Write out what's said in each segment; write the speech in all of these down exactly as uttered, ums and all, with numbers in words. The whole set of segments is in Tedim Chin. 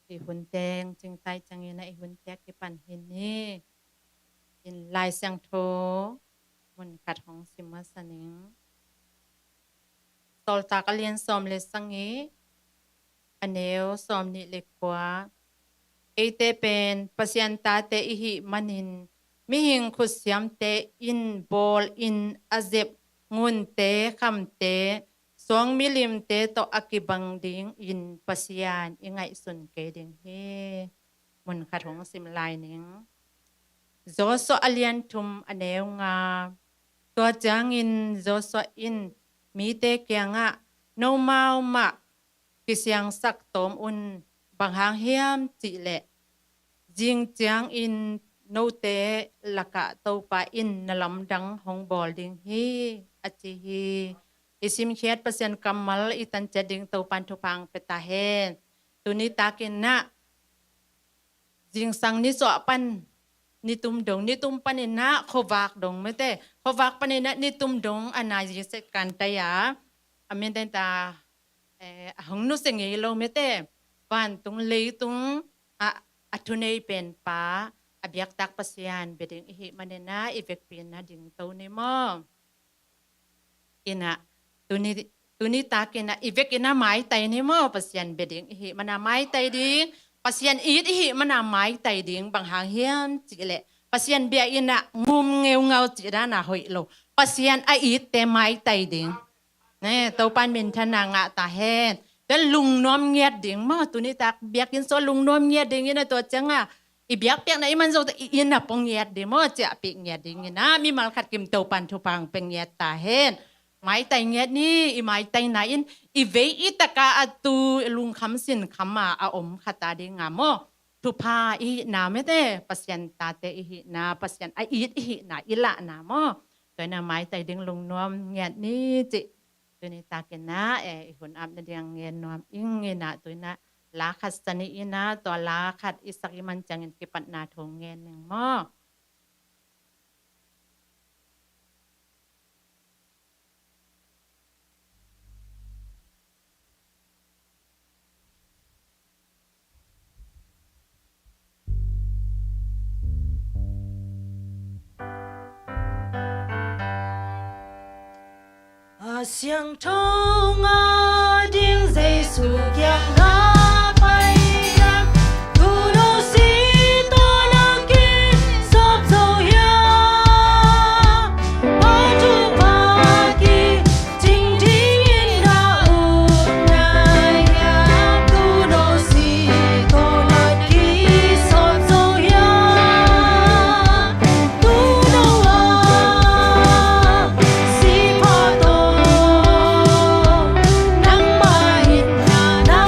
i hun teng cingtai ciangin ah i hun teng kipan hi ni. In Lai Siangtho mun khat hong sim masa ning. Sawltak a lian sawm le sagih, a neu sawm nih le kua. Eite pen Pasian tate i hih manin, mihing khutsiamte in bawl in a zep ngunte, khamte, suang milimte tawh a kibang dingin Pasian i ngaihsun kei ding hi. Mun khat hong sim lai ning. Joshua a lian thum, a neu nga. Tua ciangin Joshua in mite kiangah, "Nomau mah kisiangsak tawm un, bang hang hiam cih leh zing ciangin note lakah Topa in na lamdang hong bawl ding hi," a ci hi. I simkhiat Pasian kammal i tan ciat ding Topan thupha hong pia ta hen. Tuni takin ah zingsang nisuah pan nitum dong, nitum panin ah khuavak dong mete, khuavak panin ah nitum dong a na ziset kan tai a, a min den ta, eh, a hong nusia ngei lo mete, vantung leitung ah a thunei penpa, a biaktak Pasian bia ding i hih manin ah i vekpi-in ah dingto ni maw. In ah tuni, tuni takin ah i vekin ah maitai ni maw, Pasian bia ding i hih manin ah maitai ding, Pasian it i hih manin ah maitai ding, bang hang hiam cih leh Pasian bia in ah ngum ngeungau cih dan ah hoih lo. Pasian a itte maitai ding. Ne, Topan minthanna ngah ta hen. Tua lungnuam ngiat ding maw, tuni tak biakinn sung lungnuam ngiat ding in ah tua ciangah i biakpiakna i man zo ta i inn ah pong ngiat ding maw, ciahpih ngiat ding in ah mimal khat kim Topan thupha hong pia ngiat ta hen. Maitai ngiat ni, i maitaina in i vei i taka a tu lungkham sinkham a a om khat a ding a maw, thupha i hihna mete, Pasian tate i hihna, Pasian a it i hihna i lahna maw. Tua in ah maitai ding lungnuam ngiat ni cih tuni takin ah, eh, i hun ap nading ngen nuam ing in ah, tu in ah la khat sa ni in ah, tua la khat i sak i man ciangin kipatna thu ngen ning maw. A siangtho ngah ding Jesu kiangah pai hiam? Tuuno si tawh na kisawp zo hiam? A thupha kicing dingin na ut nai hiam? Tuuno si tawh na kisawp zo hiam? Tuuno ah si pha tawh nangmah in na na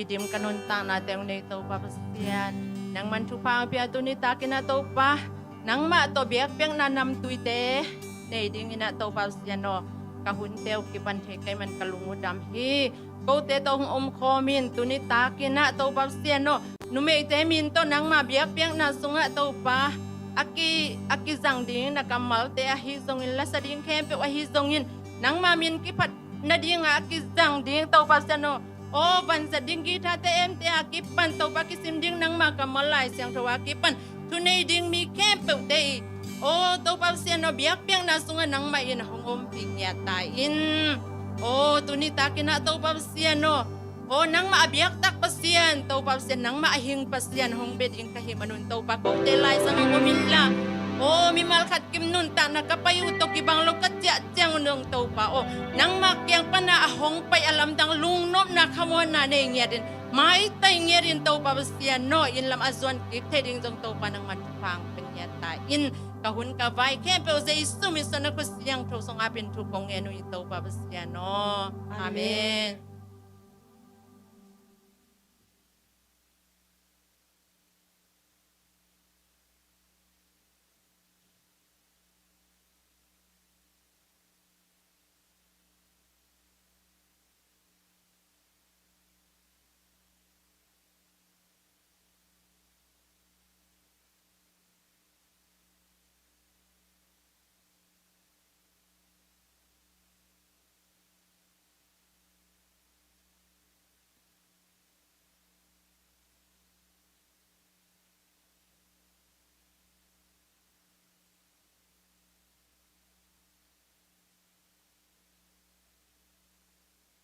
Dim ka nuntaknate hong nei Topa Pasian, nangman thupha hong pia. Tuni takin ah Topa, nangmah tawh biakpiakna namtuite nei dingin ah Topa Pasian aw, ka hunte uh kipan thei kei man ka lung uh dam hi. Kote tawh hong omkhawm in, tuni takin ah Topa Pasian aw, numeite min tawh nangmah biakpiakna sungah Topa, a ki, a kizang ding na kammalte ahi zongin, lasa ding khempeuh ahi zongin, nangmah min kiphat nadingah a kizang ding Topa Pasian aw, aw, vanzat ding guitar-te, emte a kipan Topa kisim ding nangmah kammal Lai Siangtho a kipan thunei ding mi khempeuhte i, aw, Topa Pasian aw, biakpiakna sungah nangmah in hong ompih ngiat ta in. Aw, tuni takin ah Topa Pasian aw, aw, nangmah a biaktak Pasian, Topa Pasian, nangmah a hing Pasian hong bia ding ka hih manun Topa, kote laizang ah om inla, aw, mimal khat kim nuntakna ka pai uh tawh kibang lo ka ciah ciang uh nong Topa aw, nangmah kiang pana a hong pai a lamdang lungnopna khamuanna nei ngiatin, maitai ngiatin Topa Pasian aw, inn lam a zuan kik thei ding zong Topa nangmah thupha hong pia ngiat ta in. Ka hun ka vai khempeuh Jesu min suang na khut siangtho sungah pin thu kong ngen uh hi Topa Pasian aw. Amen. Amen.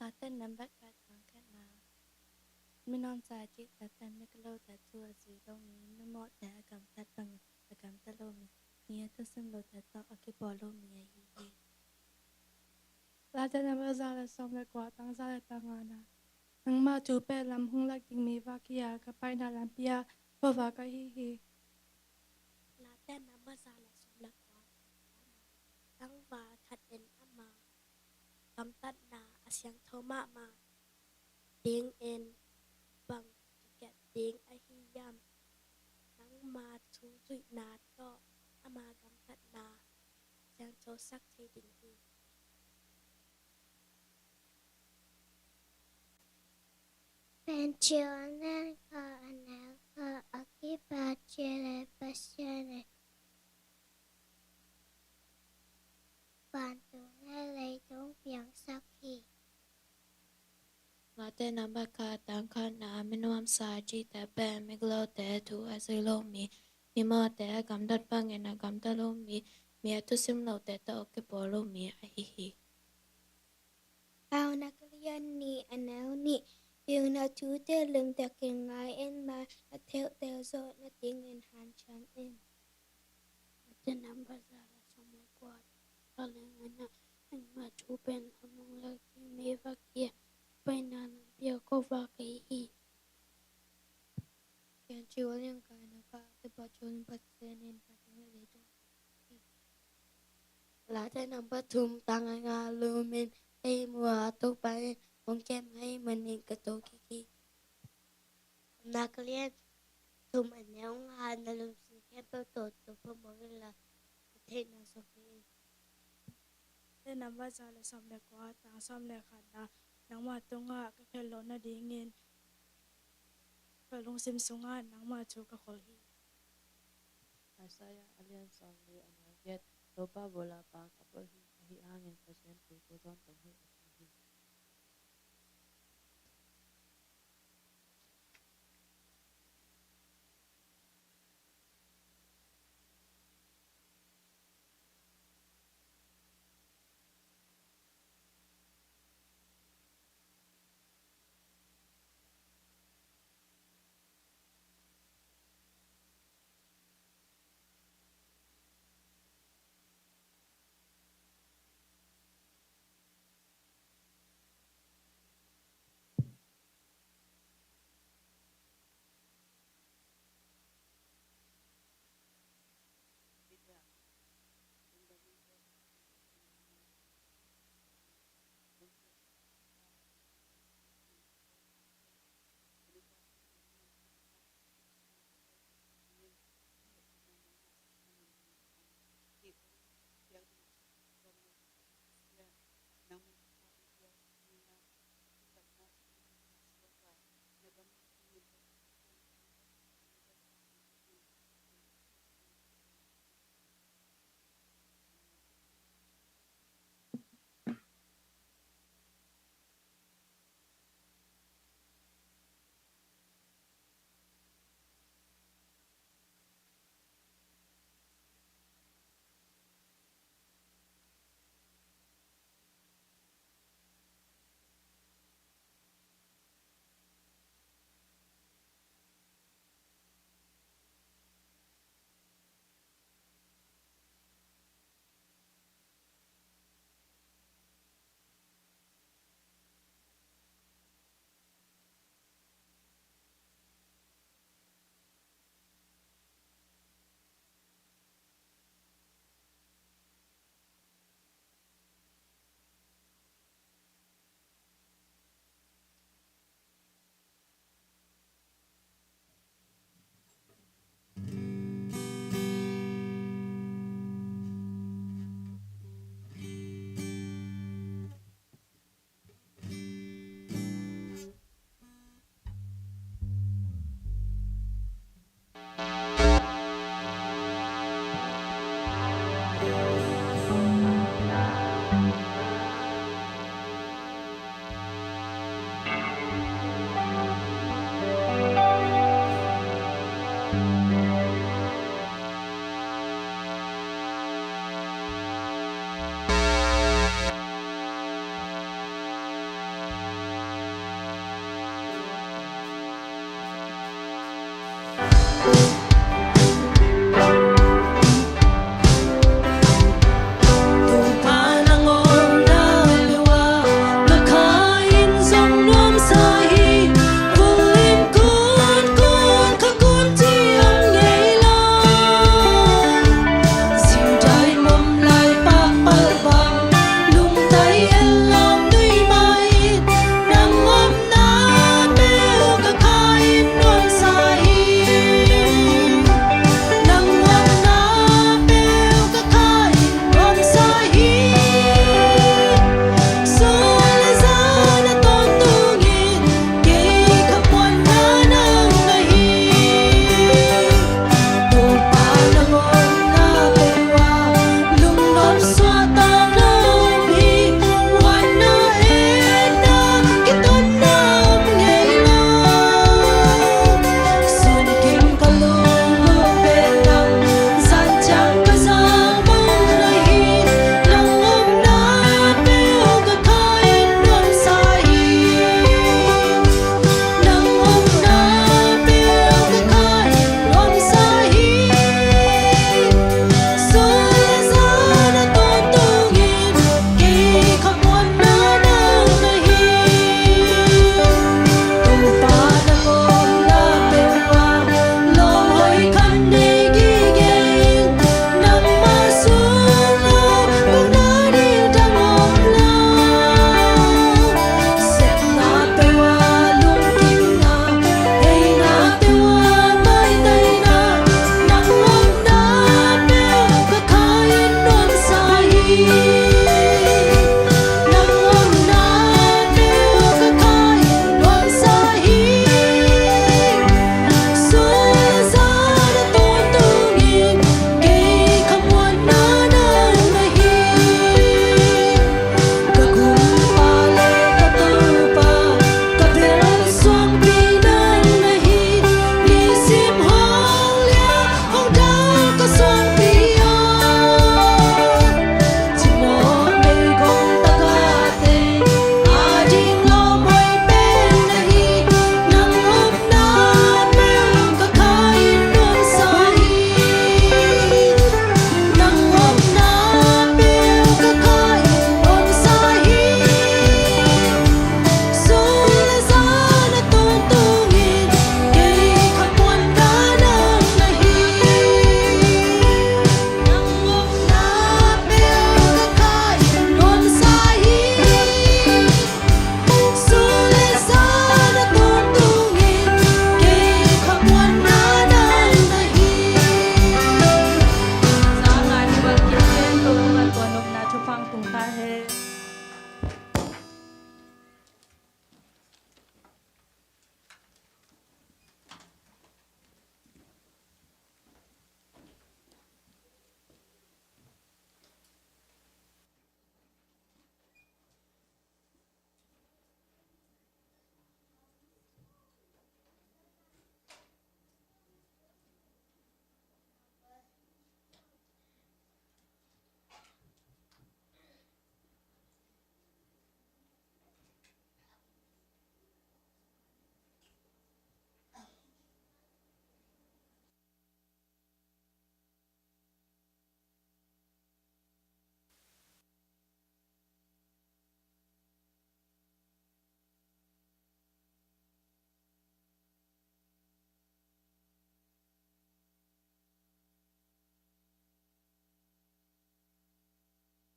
Late nambat khat, tang khatna. Min nuamsa a cihte pen, mi gilote thu a zui lo mi, mi mawhte a gamtat bangin a gamtat lo mi, mi a thusim lote tawh a kibawl lo mi ahi hi. Late nambat za le sawm le kua, tang za le tang ngana. Nangma thu pen lam hong lak ding mi vak hi a, ka paina lampi ah khuavak ahi hi. Late nambat za le sawm le kua, tang khatna. Tangval that in ama gamtatna a siangtho mahmah dingin bang kikat ding ahi hiam? Nangma thu zuihna tawh ama gamtatna siangthosak thei ding hi. Pen Johan lian khat, a neu khat, a kipat cih leh Pasian in vantung leh leitung piangsak hi. Late nambat khat, tang khatna. Min nuamsa a cihte pen, mi gilote thu a zui lo mi, mi mawhte a gamtat bangin a gamtat lo mi, mi a thusim lote tawh a kibawl lo mi ahi hi. Paunak lian nih, a neu nih. Piangna thute limtakin ngai in la, a theihte zawh nadingin hanciam in. Late nambat za le sawm le kua, tang kua le ngana. Nangma thu pen lam hong lak ding mi vak hi a, ka paina lampi ah khuavak ahi hi. Ken ci walian kaina ka kipa cun Pasian in vantung le leitung piangsak hi. Late nambat thum, tang nga. Lungsim hei mu a, Topa in hong kem ahih manin ka to kik hi. Paunak lian thum, a neu nga. Na lungsim khempeuh tawh Topa muang in la, na theihna zong gen in. Late nambat za le sawm le kua, tang sawm le khatna. Nangma tungah ka khial loh nadingin ka lungsim sungah nangma thu ka khol hi. Isaiah a lian sawmli, a neu giat. Topa bawlapa ka bawl hi, ahi hangin Pasian thu ka zawn tong hi, a ci hi.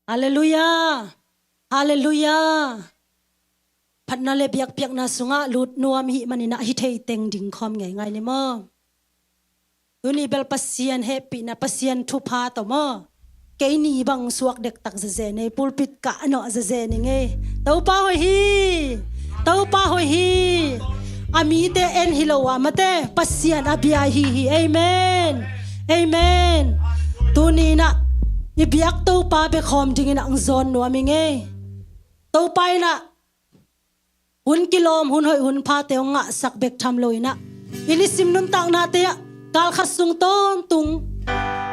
Halleluiah. Halleluiah. Phatna le biakpiakna sungah lut nuam i hih manin ah hih thei teng ding khawm ngeingai ni maw? Tuni bel Pasian hehpihna, Pasian thupha tawh maw, kei ni bang suak dektak zeze nei, pulpit kah nawh zeze ni ngei. Topa hoih hi. Topa hoih hi. A mite en hi lo ah, mate, Pasian a bia hi hi. Amen. Amen. Tuni in ah i biak Topa bia khawm dingin ah hong zawn nuam i ngei. Topa in ah hun kilawm, hun hoih, hun phate hong ngahsak bek tham lo in ah, i nisim nuntaknate ah kalkhat sung tawntung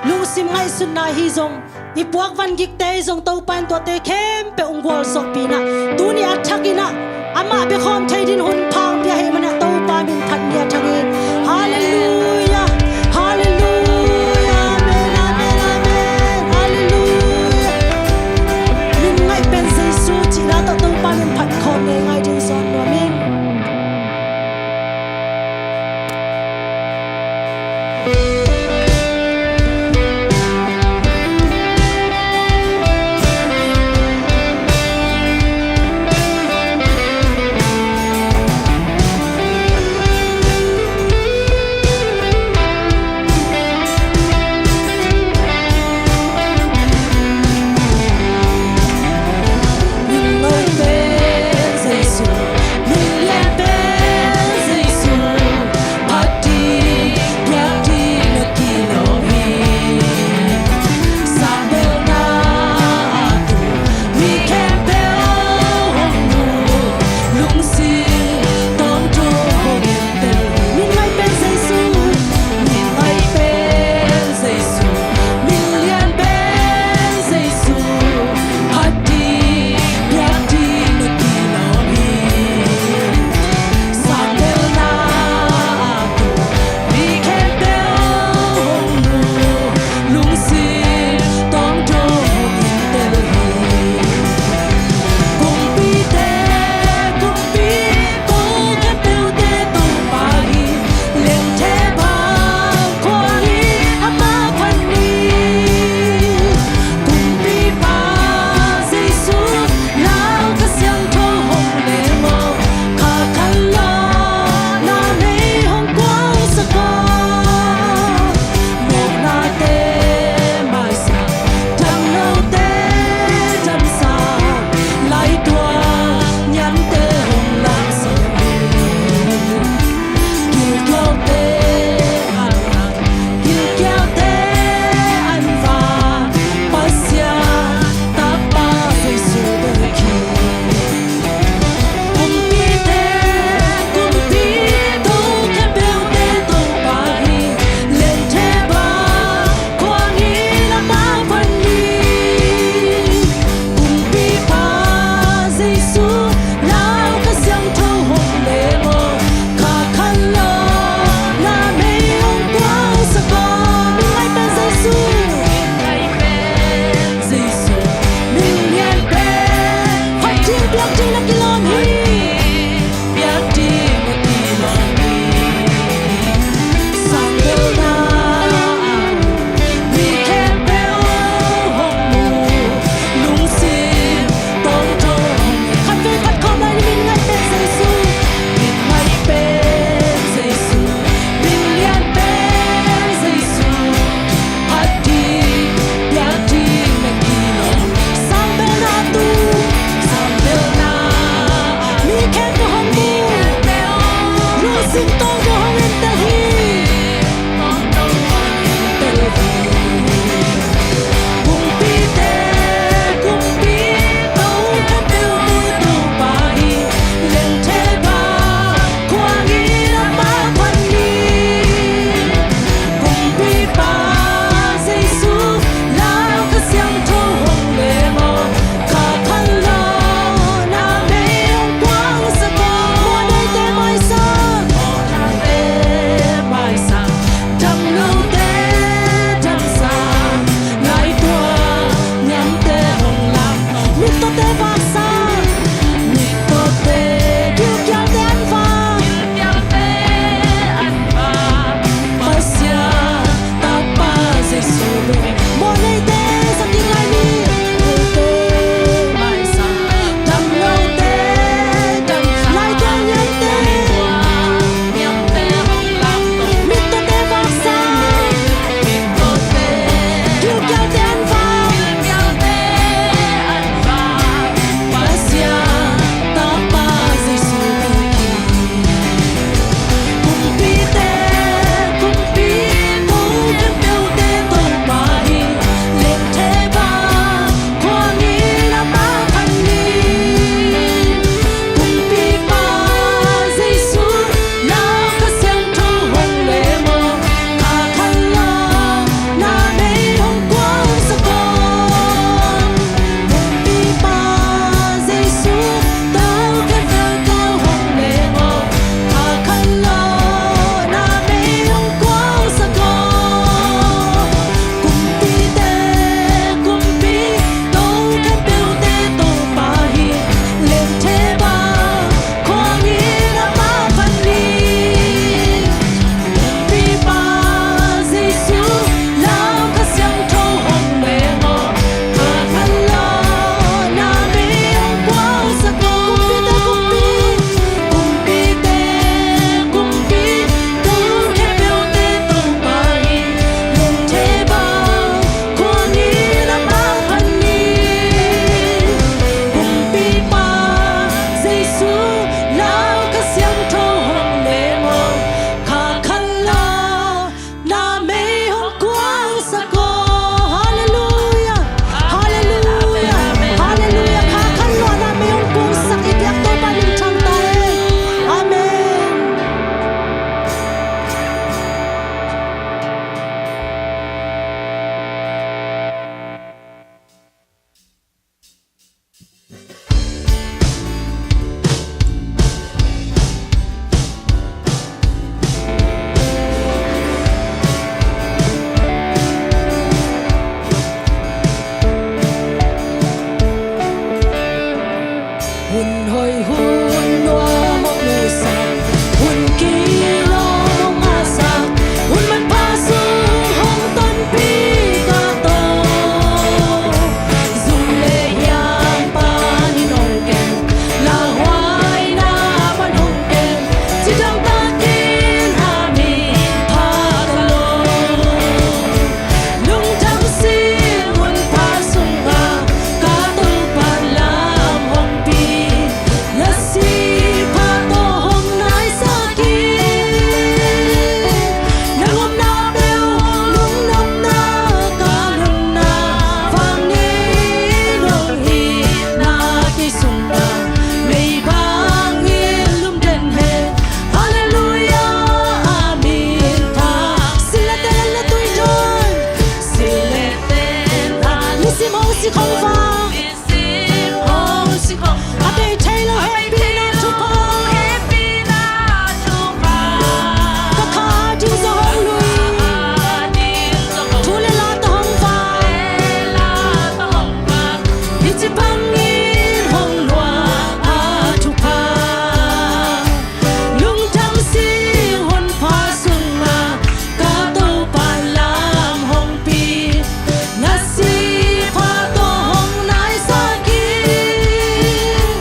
lungsim ngaihsutna hi zong, i puak van gikte hi zong, Topa in tuate khempeuh hong gualzawhpih in ah, tuni a thakin ah amah bia khawm thei dingin hun pha hong pia ahih manin ah Topa min phat ni a thang hi. Halleluiah. Halleluiah. Amen, amen, amen. Halleluiah. Min ngaih pen Jesu cihna tawh Topa min phat khawm ngeingai dingin zawn nuam ing. Sik hong vak. A bei thei lo hehpihna thupha. Ka kha ding zong hong lui. Thu le la tawh hong vak. Hih ci bangin hong luah a thupha. Lungtang sing honpa sungah ka Topa lam hong pi. Na sihpha tawh hong naisak in.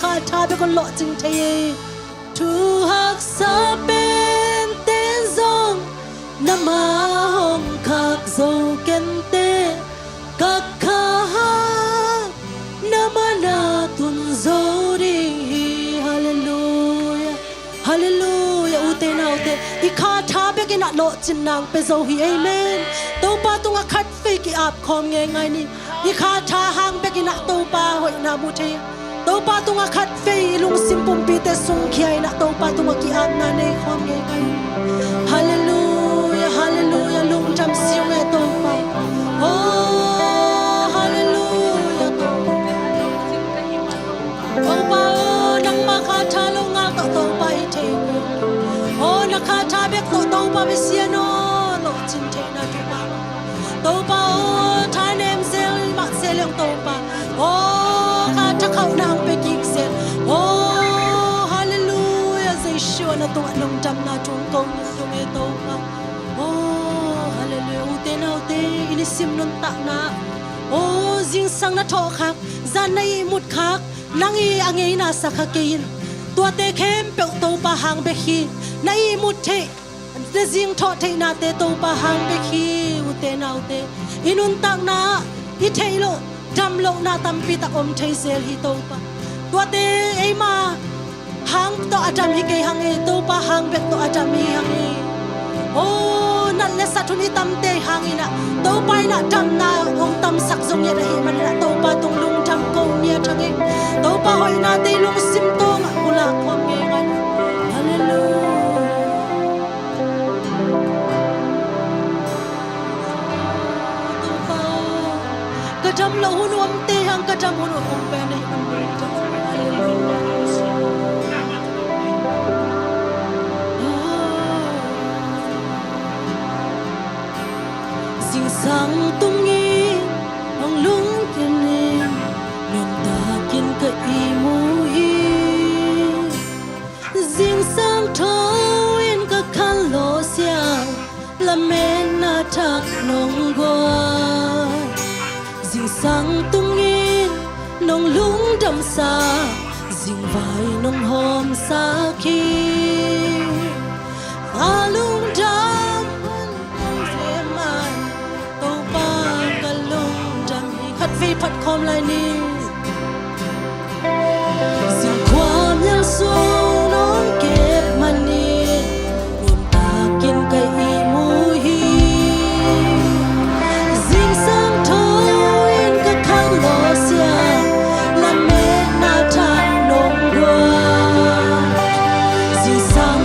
Kha tha bek un lawhcing thei hi. Thu haksa pente zong na ma hong khak zo kente, ka kha hang na ma na tun zo ding hi. Halleluia. Halleluia. Ute naute, i kha tha bek in ah lawhcin nang pe zo hi. Amen. Topa tungah khat vei ki-ap khawm ngeingai ni. I kha tha hang bek in ah Topa hoihna mu thei. Topa tungah khat vei i lungsim pumpite sungkhia in ah Topa tungah ki-apna nei khawm ngeingai ni. Halleluia, halleluia. Lungdam si ung e Topa. Oh, halleluia Topa. Topa aw, nangmah kha tha lo ngal tawh Topa i thei kei. Aw, na kha tha bek tawh Topa Pasian aw, lawhcin theihna Topa. Topa aw, thanem zel mah se leng Topa aw, kha tha khauhna hong pe kik zel. Aw, halleluia, Jesu na tungah lungdamna thu hong ko ni ung e Topa. Aw, halleluia, ute naute, i nisim nuntakna. Aw, zingsang na thawh khak, zan na ihmut khak, nang i a ngeina sa kha kei in. Tuate khempeuh Topa hang bek hi. Na ihmut theih, na zingthawh theihnate Topa hang bek hi. Ute naute, i nuntakna ah i theih loh dam lohna tampi tak om thei zel hi Topa. Tuate eima hang tawh a dam hi kei hang e, Topa hang bek tawh a dam hi hang e. Aw, nat le sat hun i tamte hang in ah Topa in ah damna hong tamsak zong ngiat ahih manin ah Topa tung lungdam ko ngiat hang e. Topa hoihnate i lungsim tawngah pulak khawm ngeingai. Halleluia. Topa aw, ka dam loh hun uh omte hang, ka dam hun uh hong pe nei. Halleluia. Zingsang tungin hong lungkim in, nuntakin ka ihmu hi. Zingsang tho in ka khan lawsia, lametna thak nong guan. Zingsang tungin nong lungdamsa, zingvai nong hawmsak hi. Ka lungdam hun nong sem man, Topa ka lungdam hi. Khat vei phat khawm lai ni. Zingkhuam liang sung nong kep manin, nuntakin ka ihmu hi. Zingsang tho in ka khan lawsia, lametna thak nong guan. Zingsang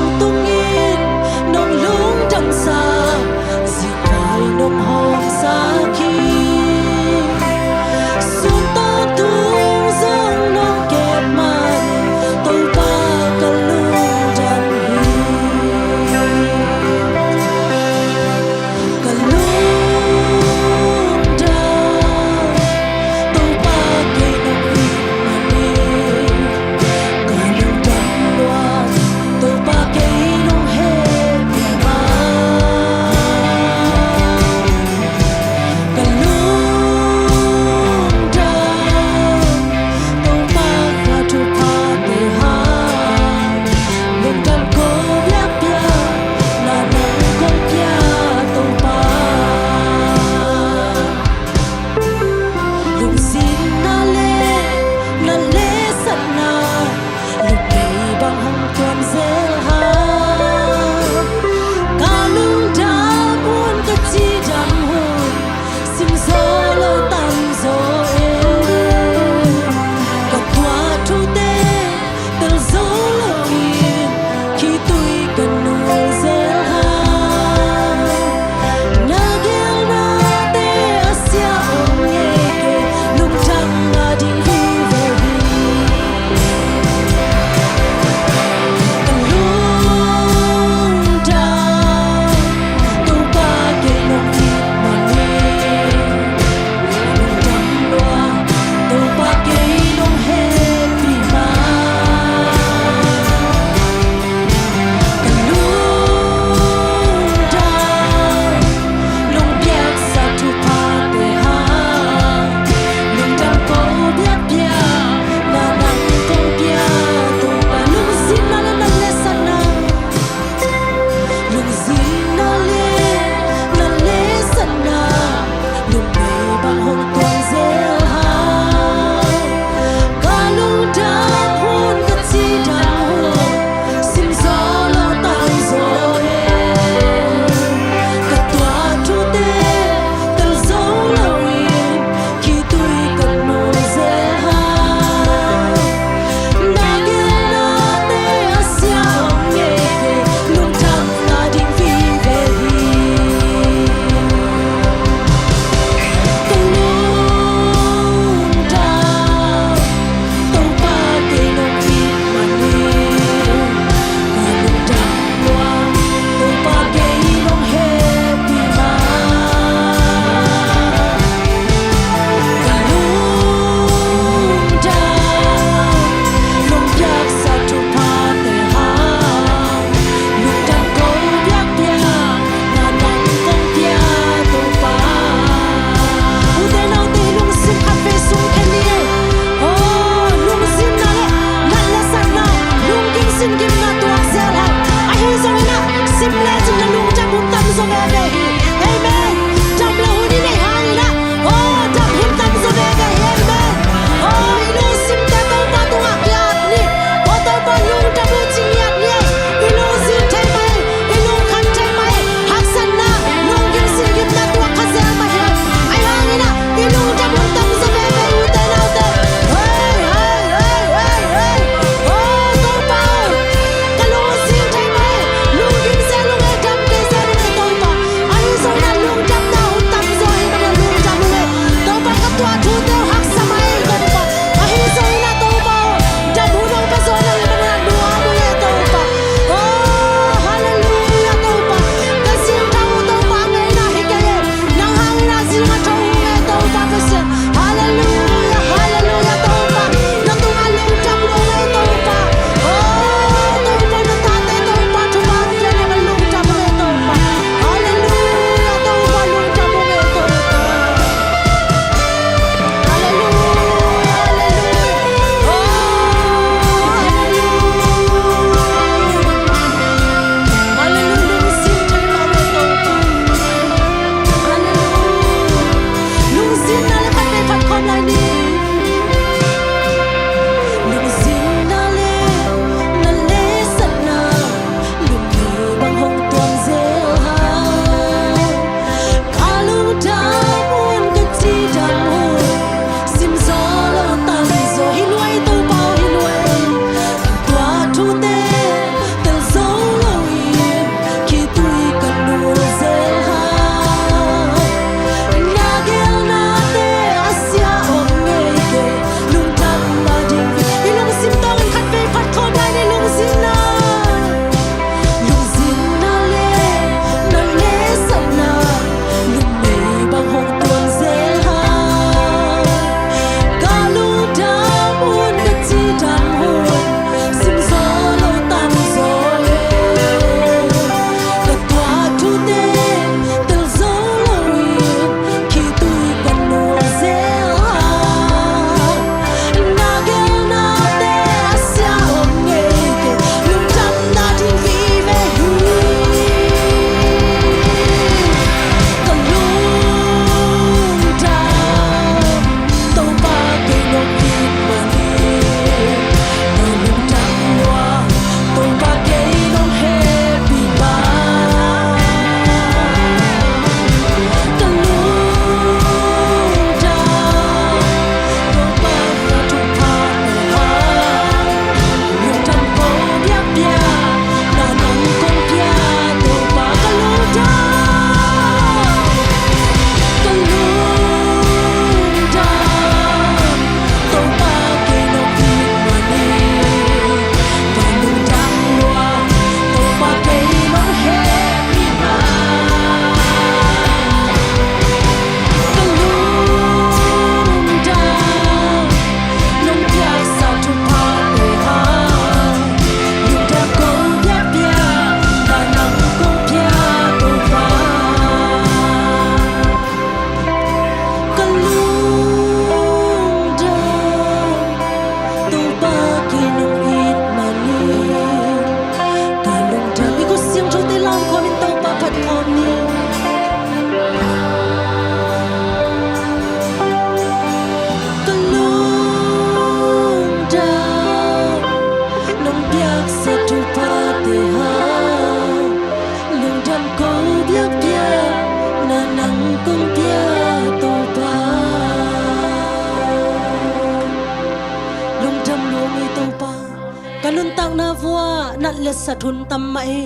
hun tam mah ei.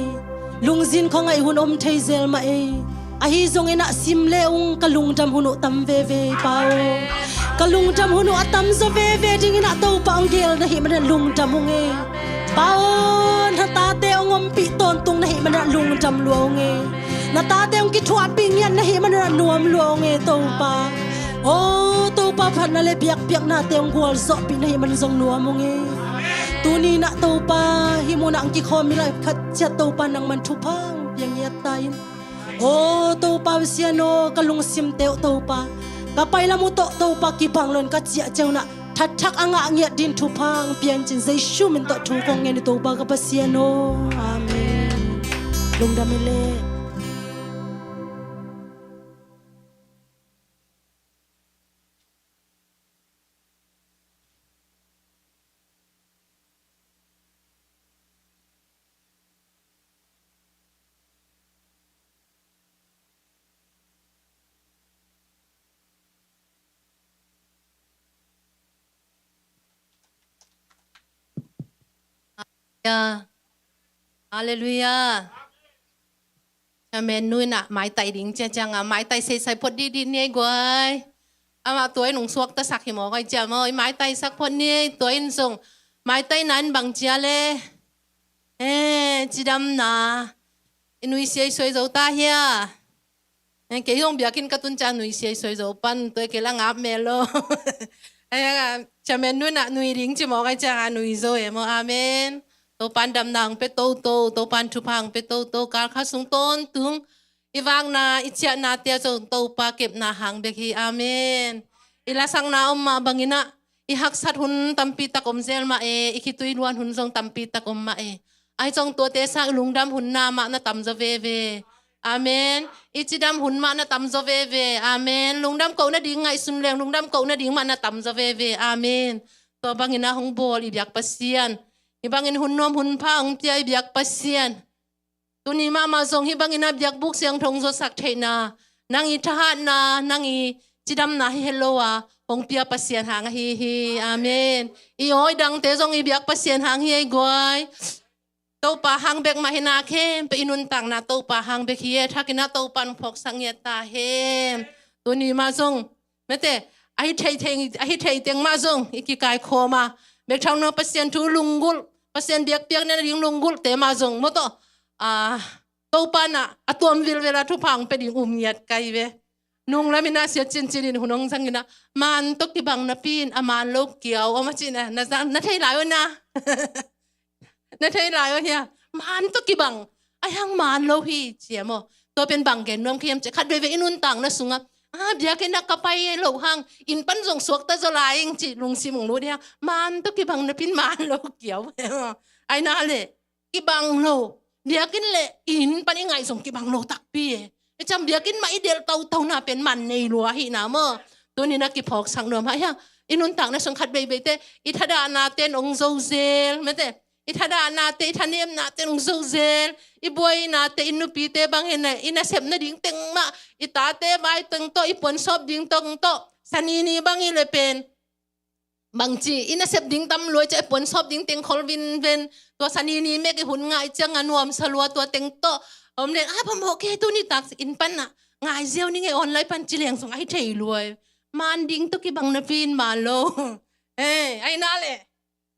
Lungzin khuangaih hun om thei zel mah ei. Ahi zongin ah sim le ung ka lungdam hun uh tam veve ei Pa aw. Ka lungdam hun uh a tamzaw veve dingin ah Topa hong geel na hih manin ah lungdam ung ei. Pa aw, na tate hong ompih tawntung na hih manin ah lungdam lua ung ei. Na tate hong kithuahpih ngiat na hih manin ah nuam lua ung ei Topa. Aw Topa, phatna le biakpiaknate hong gualzawhpih na hih manin zong nuam ung ei. Tuni in ah Topa, hih munah hong kikhawm mi lai khat ciat Topa, nangman thupha hong pia ngiat ta in. Aw Topa Pasian aw, ka lungsimte uh Topa, ka pailam uh tawh Topa kibang loin ka ciah ciang un ah thatthak a ngah ngiat dingin thupha hong pia in ci-in Jesu min tawh thu kong ngen hi Topa ka Pasian aw. Amen. Lungdam hi leh. Halleluiah. Chairman nu in ah maitai ding ci-a ciangah maitai seisai phot dihdih ni ei guai. Amah tua in hong suaktasak hi mawk ai cia maw, i maitaisak phot ni ei. Tua in zong maitaina in bang cia le, eh, cidamna i nuisiai suai zo ta hia? Eh, kei zong biakinn ka tun ciang nuisiai suai zo pan, tua kei la ngap mel lo. Chairman nu in ah nui ding ci mawk ai ciangah nui zo e maw. Amen. Topan damna hong pia toto, Topan thupha hong pia toto, kal khat sung tawntung i vakna i ciahnate ah zong Topa kepna hang bek hi. Amen. I lasakna om mah bangin ah i haksat hun tampi tak om zel mah e, i khitui luan hun zong tampi tak om mah e. Ahi zong tuate sang i lungdam hun na mah na tamzaw veve. Amen. I cidam hun mah na tamzaw veve. Amen. Lungdam koh nading ngaihsun leng lungdam koh nading mah na tamzaw veve. Amen. Tua bangin ah hong bawl i biak Pasian, hih bangin hun nuam hun pha hong pia i biak Pasian, tuni mahmah zong hih bangin ah biakbuk siangtho hong zuatsak theihna, nang i thahatna, nang i cidamna hi helo a hong pia Pasian hang ahi hi. Amen. I awi dangte zong i biak Pasian hang hi ei guai. Topa hang bek mah hi na, khempeuh i nuntakna Topa hang bek hi e. Thakin ah Topa in phawksak ngiat ta hen. Tuni mah zong mete, ahi thei teng, ahi thei teng mah zong i kikaikhawm a, bek thau no Pasian thu lunggulh, Pasian biakpiak nading lunggulhte mah zong maw tawh, ah, Topa in ah a tuam vilvel a thupha hong pia ding um ngiat kai ve. Nunglam in ah Sia Cin Cin in hun hong zang in ah, man tawh kibang napi in a man lo kiau om a cih na, na zang, na thei lai uh na. Na thei lai uh hia? Man tawh kibang, ahi hang man lo hi ci a maw. Tua pen bang gen nuam ka hiam cih leh khat veivei i nuntakna sungah, ah, biakinn ah ka pai loh hang inn pan zong suakta zaw lai ing cih lungsim hong lut hi hang. Man tawh kibang napi in man lo kiau. Ahi na le, kibang lo. Biakinn le inn pan i ngaih zong kibang lo takpi e. E ciang biakinn mah i delh tautau na pen man nei lua hi na maw. Tuni in ah kiphawksak nuam hang hiang. I nuntakna sung khat veiveite, i thadahnate in hong zo zel mete, i thadahnate, i thanemnate in hong zo zel. I buainate, i nupite bang hi na, i nasep nading teng mah, i tate vai teng tawh, i puansawp ding teng tawh, Sani ni bang hi le pen bangci i nasep ding tam lua i ciah, i puansawp ding teng khol vinven. Tua Sani ni mek i hun ngah i ciang a nuamsa lua tua teng tawh. Om len a phamawh kei, tuni tak inn pan ah ngai ziau ning e, online pan ci leng zong ahi thei lua e. Man ding tawh kibang napi in man lo. Eh, ahi na le.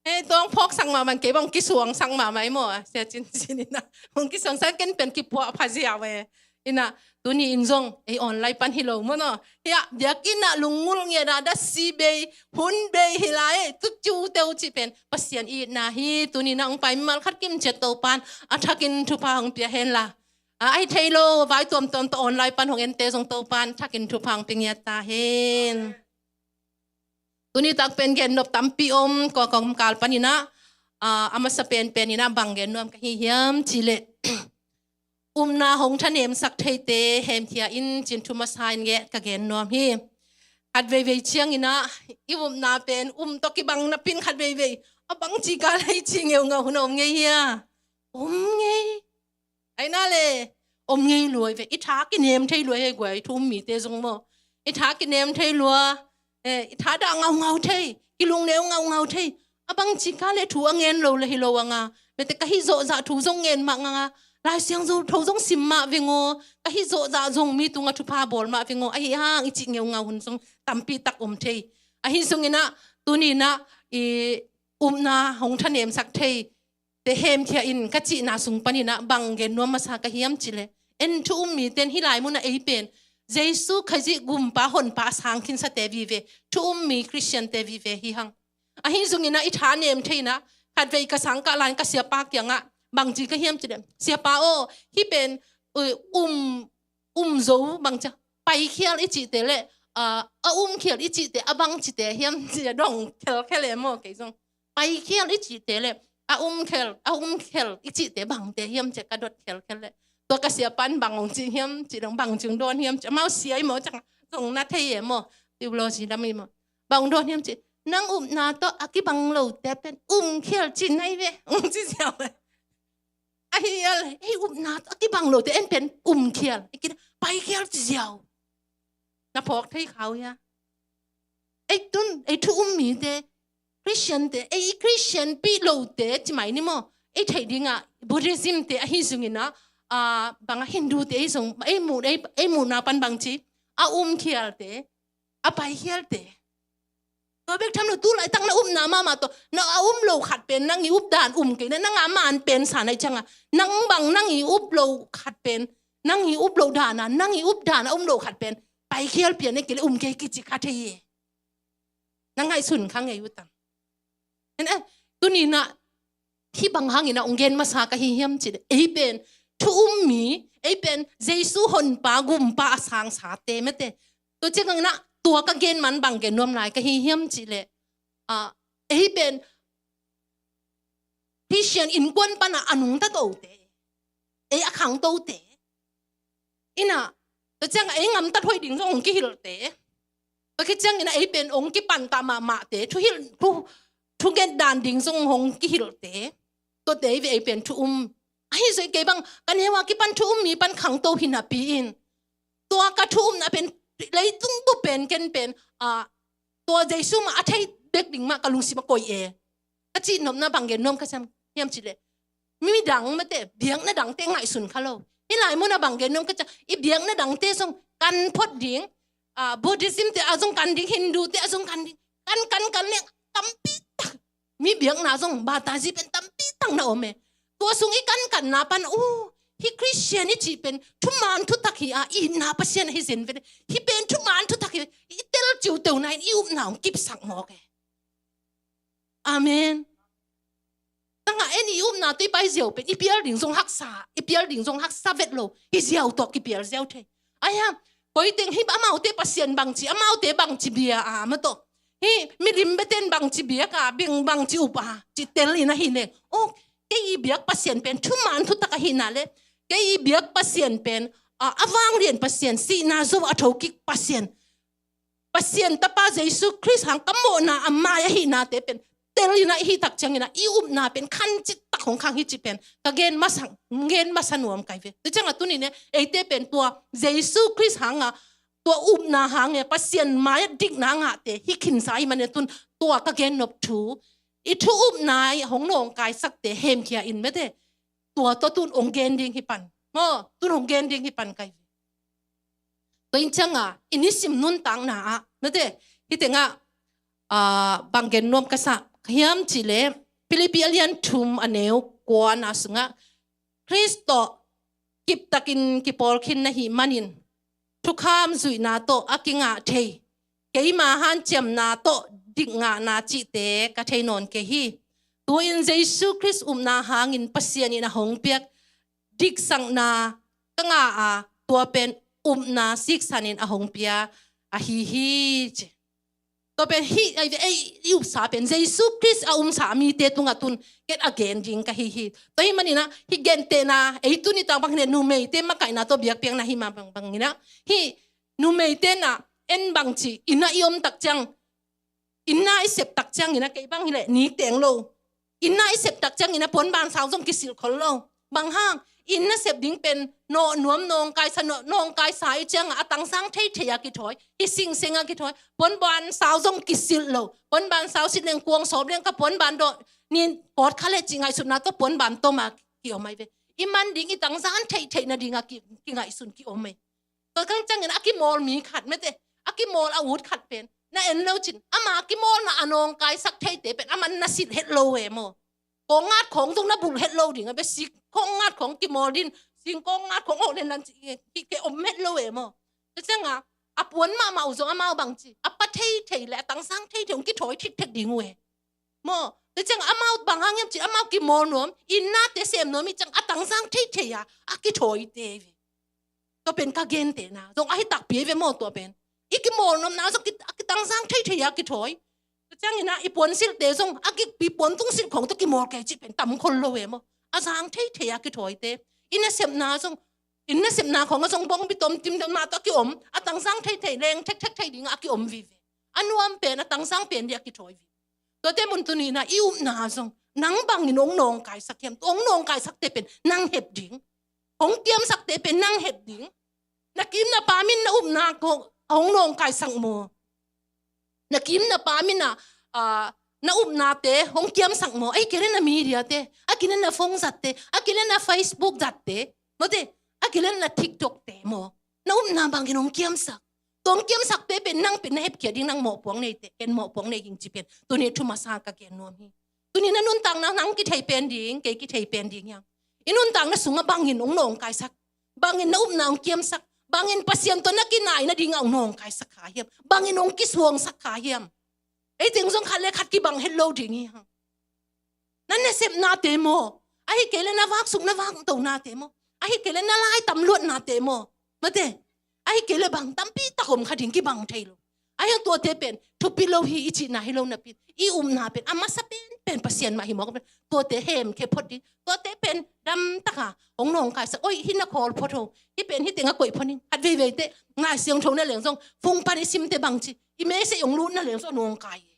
Eh, tua hong phawksak mahmah, kei bang kisuangsak mahmah i maw. Sia Cin Cin in ah hong kisuangsak, ken pen kipuah pha ziau e. In ah, tuni in zong ei online pan hi lo maw no. Hiah biakinn ah lunggulh ngiat a, datsi bei, hun bei hi lai e. Tuciu teu cih pen Pasian itna hi. Tuni in ah hong pai mimal khat kim ciat Topan a thakin thupha hong pia hen la. A, ahi thei lo vai tuamtuam tawh online pan hong ente zong Topan thakin thupha hong pia ngiat ta hen. Tuni tak pen gen nop tampi om, kua kong kal pan in ah, ah, a masa penpen in ah bang gen nuam ka hi hiam cih leh, upna hong thanemsak theite hemkhia in cih thu masa in nget ka gen nuam hi. Khat veivei ciang in ah i upna pen um tawh kibang napi in khat veivei a bangci kal a i ci ngeungau hun a om ngei hia? Om ngei. Ahi na le, om ngei lua hi ve. I tha kinem thei lua hi guai, thu um mite zong maw. I tha kinem thei lua, eh, i thadah ngaungau thei, kilungneu ngaungau thei. A bangci kal le thu a ngen lo le hi lo a nga. Tete ka hih zawhzah thu zong ngen mah nganga, Lai Siangtho zong sim mah veng aw, ka hih zawhzah zong mi tungah thupha bawl mah veng aw, ahi hang i cih ngeungau hun zong tampi tak om thei. Ahi zongin ah, tuni-in ah, i upna hong thanemsak thei te hemkhia in ka cihna sung panin ah bang gen nuam masa ka hiam cih leh, en thu um mite in hih lai munah ei pen Jesu Khazih gumpa honpa a sang khinsate vive, thu um mi Khristiante vive hi hang. Ahi zongin ah i thanem thei-in ah, khatvei ka sang kah lai-in ka siapa kiangah bangci ka hiam cih leh, "Siapa aw, hih pen, uh, um, um zo bangci, paikhial i cihte le, uh, a umkhial i cihte a bangcite hiam?" ci-a dong khelkhel e maw kei zong. Paikhial i cihte le a umkhial, a umkhial i cihte bangte hiam ci-a ka dot khelkhel leh, tua ka siapa in bang hong ci hiam cih leh, bangci hong dawn hiam cih, amau sia i maw, ciang zong na thei e maw, theology lam i maw. Bang hong dawn hiam cih, "Nang upna tawh a kibang lote pen umkhial ci nai ve," hong ci ziau e. Ahi a leh, ei upna tawh a kibang lote en pen umkhial, ei kina paikhial ci ziau. Na phawk thei kha uh hia? Ei tun, ei thu um mite, Khristiante, ei Khristian pih lote ci mai ni maw. Ei theih dingah Buddhism te ahi zongin ah, ah, bangah Hindu te ahi zong, ei muh, ei, ei muhna pan bangci, a umkhialte, a paikhialte. Tua bek tham lo, tu laitak na upna mahmah tawh, na a um lo khat pen nang i up dan um kei na, nang a man pen sa nai ciangah, nang bang nang i up lo khat pen, nang i up lo dan a, nang i up dan a um lo khat pen paikhial pian e kei leh um kei kici kha thei e. Na ngaihsun kha ngei uh tam. En e, tuni-in ah hih bang hangin ah hong gen masa ka hi hiam cih leh, ei pen thu um mi, ei pen Jesu honpa gumpa a sangsate mate. Tua ciangin ah tua ka gen man bang gen nuam lai ka hi hiam cih leh, ah, ei pen Khristian innkuan panah a nungta tote, ei a khangtote. Inah, tua ciangah ei gamtat hoih ding zong hong kihilhte. Tua khit ciangin ah ei pen hong kipantah mahmahte, thuhilh, thu, thugen dan ding zong hong kihilhte. Tuate hi ve ei pen thu um. Ahi zong kei bang, ka neu a kipan thu um mi pan khangto hi napi in, tua ka thu umna pen, leitung bup pen ken pen, ah, tua Jesu mah a thei bek ding mah ka lungsim ah koih e. Ka cihnopna bang gen nuam ka sam hiam cih leh, midang mate, biakna dangte ngaihsun kha lo. Hih lai munah bang gen nuam ka ciang, i biakna dangte zong kan phot ding, ah, Buddhism te a zong kan ding, Hindu te a zong kan ding, kan, kan, kan leng tampi tak. Mi biakna zong Baptist pen tampi tak na om e. Tua sung i kankanna pan, uh, hih Khristian i cih pen thuman thutak hi a, i itna Pasian ahi zen ve. Hih pen thuman thutak hi, i tel ciuteu na in i upna hong kipsak mawk e. Amen. Tangah en i upna tawh i pai ziau pen i pial ding zong haksa, i pial ding zong haksa vet lo, i ziau tawh kipial ziau thei. Ahi hang, koiteng hih amaute Pasian bangci, amaute bangci bia a, ma tawh. Hih milim beten bangci biak a, beng bangci up a, ci tel in ahi leng, oh, kei i biak Pasian pen thuman thutak ahihna le, kei i biak Pasian pen, ah, a vanglian Pasian, sihna zo a thokik Pasian, Pasian Tapa Jesu Khrist hang ka mawhna a mai ahihnate pen tel in ah i hih tak ciangin ah i upna pen khan citak hong khang hi cih pen ka gen masa, gen masa nuam kai ve. Tua ciangah tuni-in e, eite pen tua Jesu Khrist hangah, tua upna hang e, Pasian mai-ah dikna ngahte hi khinsa ahih manin tun tua ka gen nop thu, i thu upna i hong nawngkaisakte hemkhia in mate. Tua tawh tun hong gen ding hi pan. Maw, tun hong gen ding hi pan kai ve. Tua in ciangah, i nisim nuntakna ah, mate, hih tengah, ah, bang gen nuam ka sa hiam cih leh, Philippi a lian thum a neu kuana sungah, Khrist tawh kiptakin kipawl khin na hih manin, thukham zuihna tawh a kingah thei, keima hanciamna tawh dikngahna cihte ka thei nawn kei hi. Tu-in Jesu Khrist upna hangin Pasian in a hong piak diksakna ka ngah a, tua pen upna siksanin a hong pia ahi hi, ci. Tua pen hih, ei, ei, i upsa pen Jesu Khrist a umsa mite tungah tun ken a gen ding ka hi hi. Tua ahih manin ah, hih gentehna, ei tuni tak bang hi leh numeite makaihna tawh biakpiakna hi mah bang, bangin ah, hih numeite in ah en bangci, inn ah i om tak ciang, inn ah i sep tak ciangin ah kei bang hi leh nik teng lo. Inn ah i sep tak ciangin ah puanban sau zong kisilh khol lo. Bang hang, Inn nasep ding pen nawh nuam nawngkaisa, nawh nawngkaisa i cianga a tangsang theithei a kithawi, hi singseng a kithawi. Puanban sau zong kisilh lo. Puanban sau silh leng kuang sawp leng ka puanban dawh nin kawt kha le cih ngaihsutna tawh puanban tawma kiom ai ve. I man ding i tangsang theithei nadinga ki, kingaihsun kiom ai. Tua kang ciangin a kimawl mi khat mete, a kimawl a ut khat pen na en lo cin, ama kimawlna a nawngkaisak theite pen aman na silh het lo e maw. Kong ngat khong zong na bulh het lo ding a bia, si kong ngat khong kimawl din, si kong ngat khong oh len lan ci hi ke om het lo e maw. Tua cianga a puan mahmah uh zong amau bang ci a pa theithei le a tangsang theithei hong kithawi thitthek ding uh e. Maw, tua cianga amau bang hang hiam ci amau kimawl nuam, inn nate sem nuam i ciang a tangsang theithei a a kithawite ve. Tua pen ka gentehna zong ahi takpi ve maw tua pen. I kimawl nuamna zong ki, a kitangsang theithei a kithawi. Tua ciangina i puansilhte zong a ki, i puan tungsilh khong tua kimawl kei cih pen tam khol lo ve maw. A zang theithei a kithawite. I nasepna zong, i nasepna khong a zong bong bitom tim deuh mah tua kiom. A tangsang theithei leng thekthek thei dinga a kiom vive. A nuam pen, a tangsang pen dih a kithawi vive. Tuate mun tunina i upna zong nang bangin hong nawngkaisak hiam, hong nawngkaisakte pen nang hep ding. Hong kiamsakte pen nang hep ding. Na kim na pam in na upna ko hong nawngkaisak maw. Na kim na pam in a, ah, na upnate hong kiamsak maw. Ai kei le na mediate, a kei le na phone zatte, a kei le na Facebook zatte. Mawte, a kei le na TikTokte maw. Na upna bangin hong kiamsak. Tua hong kiamsakte pen nang pen na hepkhiat ding, nang mawhpuang neite, ken mawhpuang nei hing ci pen. Tuni thu masa ka gen nuam hi. Tuni na nuntakna nang kithei pen ding, kei kithei pen ding hiang. I nuntakna sungah bangin hong nawngkaisak, bangin na upna hong kiamsak, bangin Pasian tawh na kinai nadingah hong nawngkaisak kha hiam, bangin hong kisuangsak kha hiam. Ei teng zong khat le khat kibang het lo ding hi hang. Na nasepnate maw, ahi kei le na vaksuk na vaktonate maw, ahi kei le na laitam luatnate maw. Mate, ahi kei le bang tampi tak om kha ding, kibang thei lo. Ahi hang tuate pen thupi lo hi i cihna hi lo napi, i upna pen a masa pen pen Pasian mah hi mawk pen. Tuate hemkhia phot ding. Tuate pen damtaka hong nawngkaisak. Oi, hi na khawl phot ho, hi pen hi tengah koih phot ning. Khat veiveite Lai Siangtho na leng zong phung pan i simte bang ci, i mesei hong lutna leng zong nawngkai hi.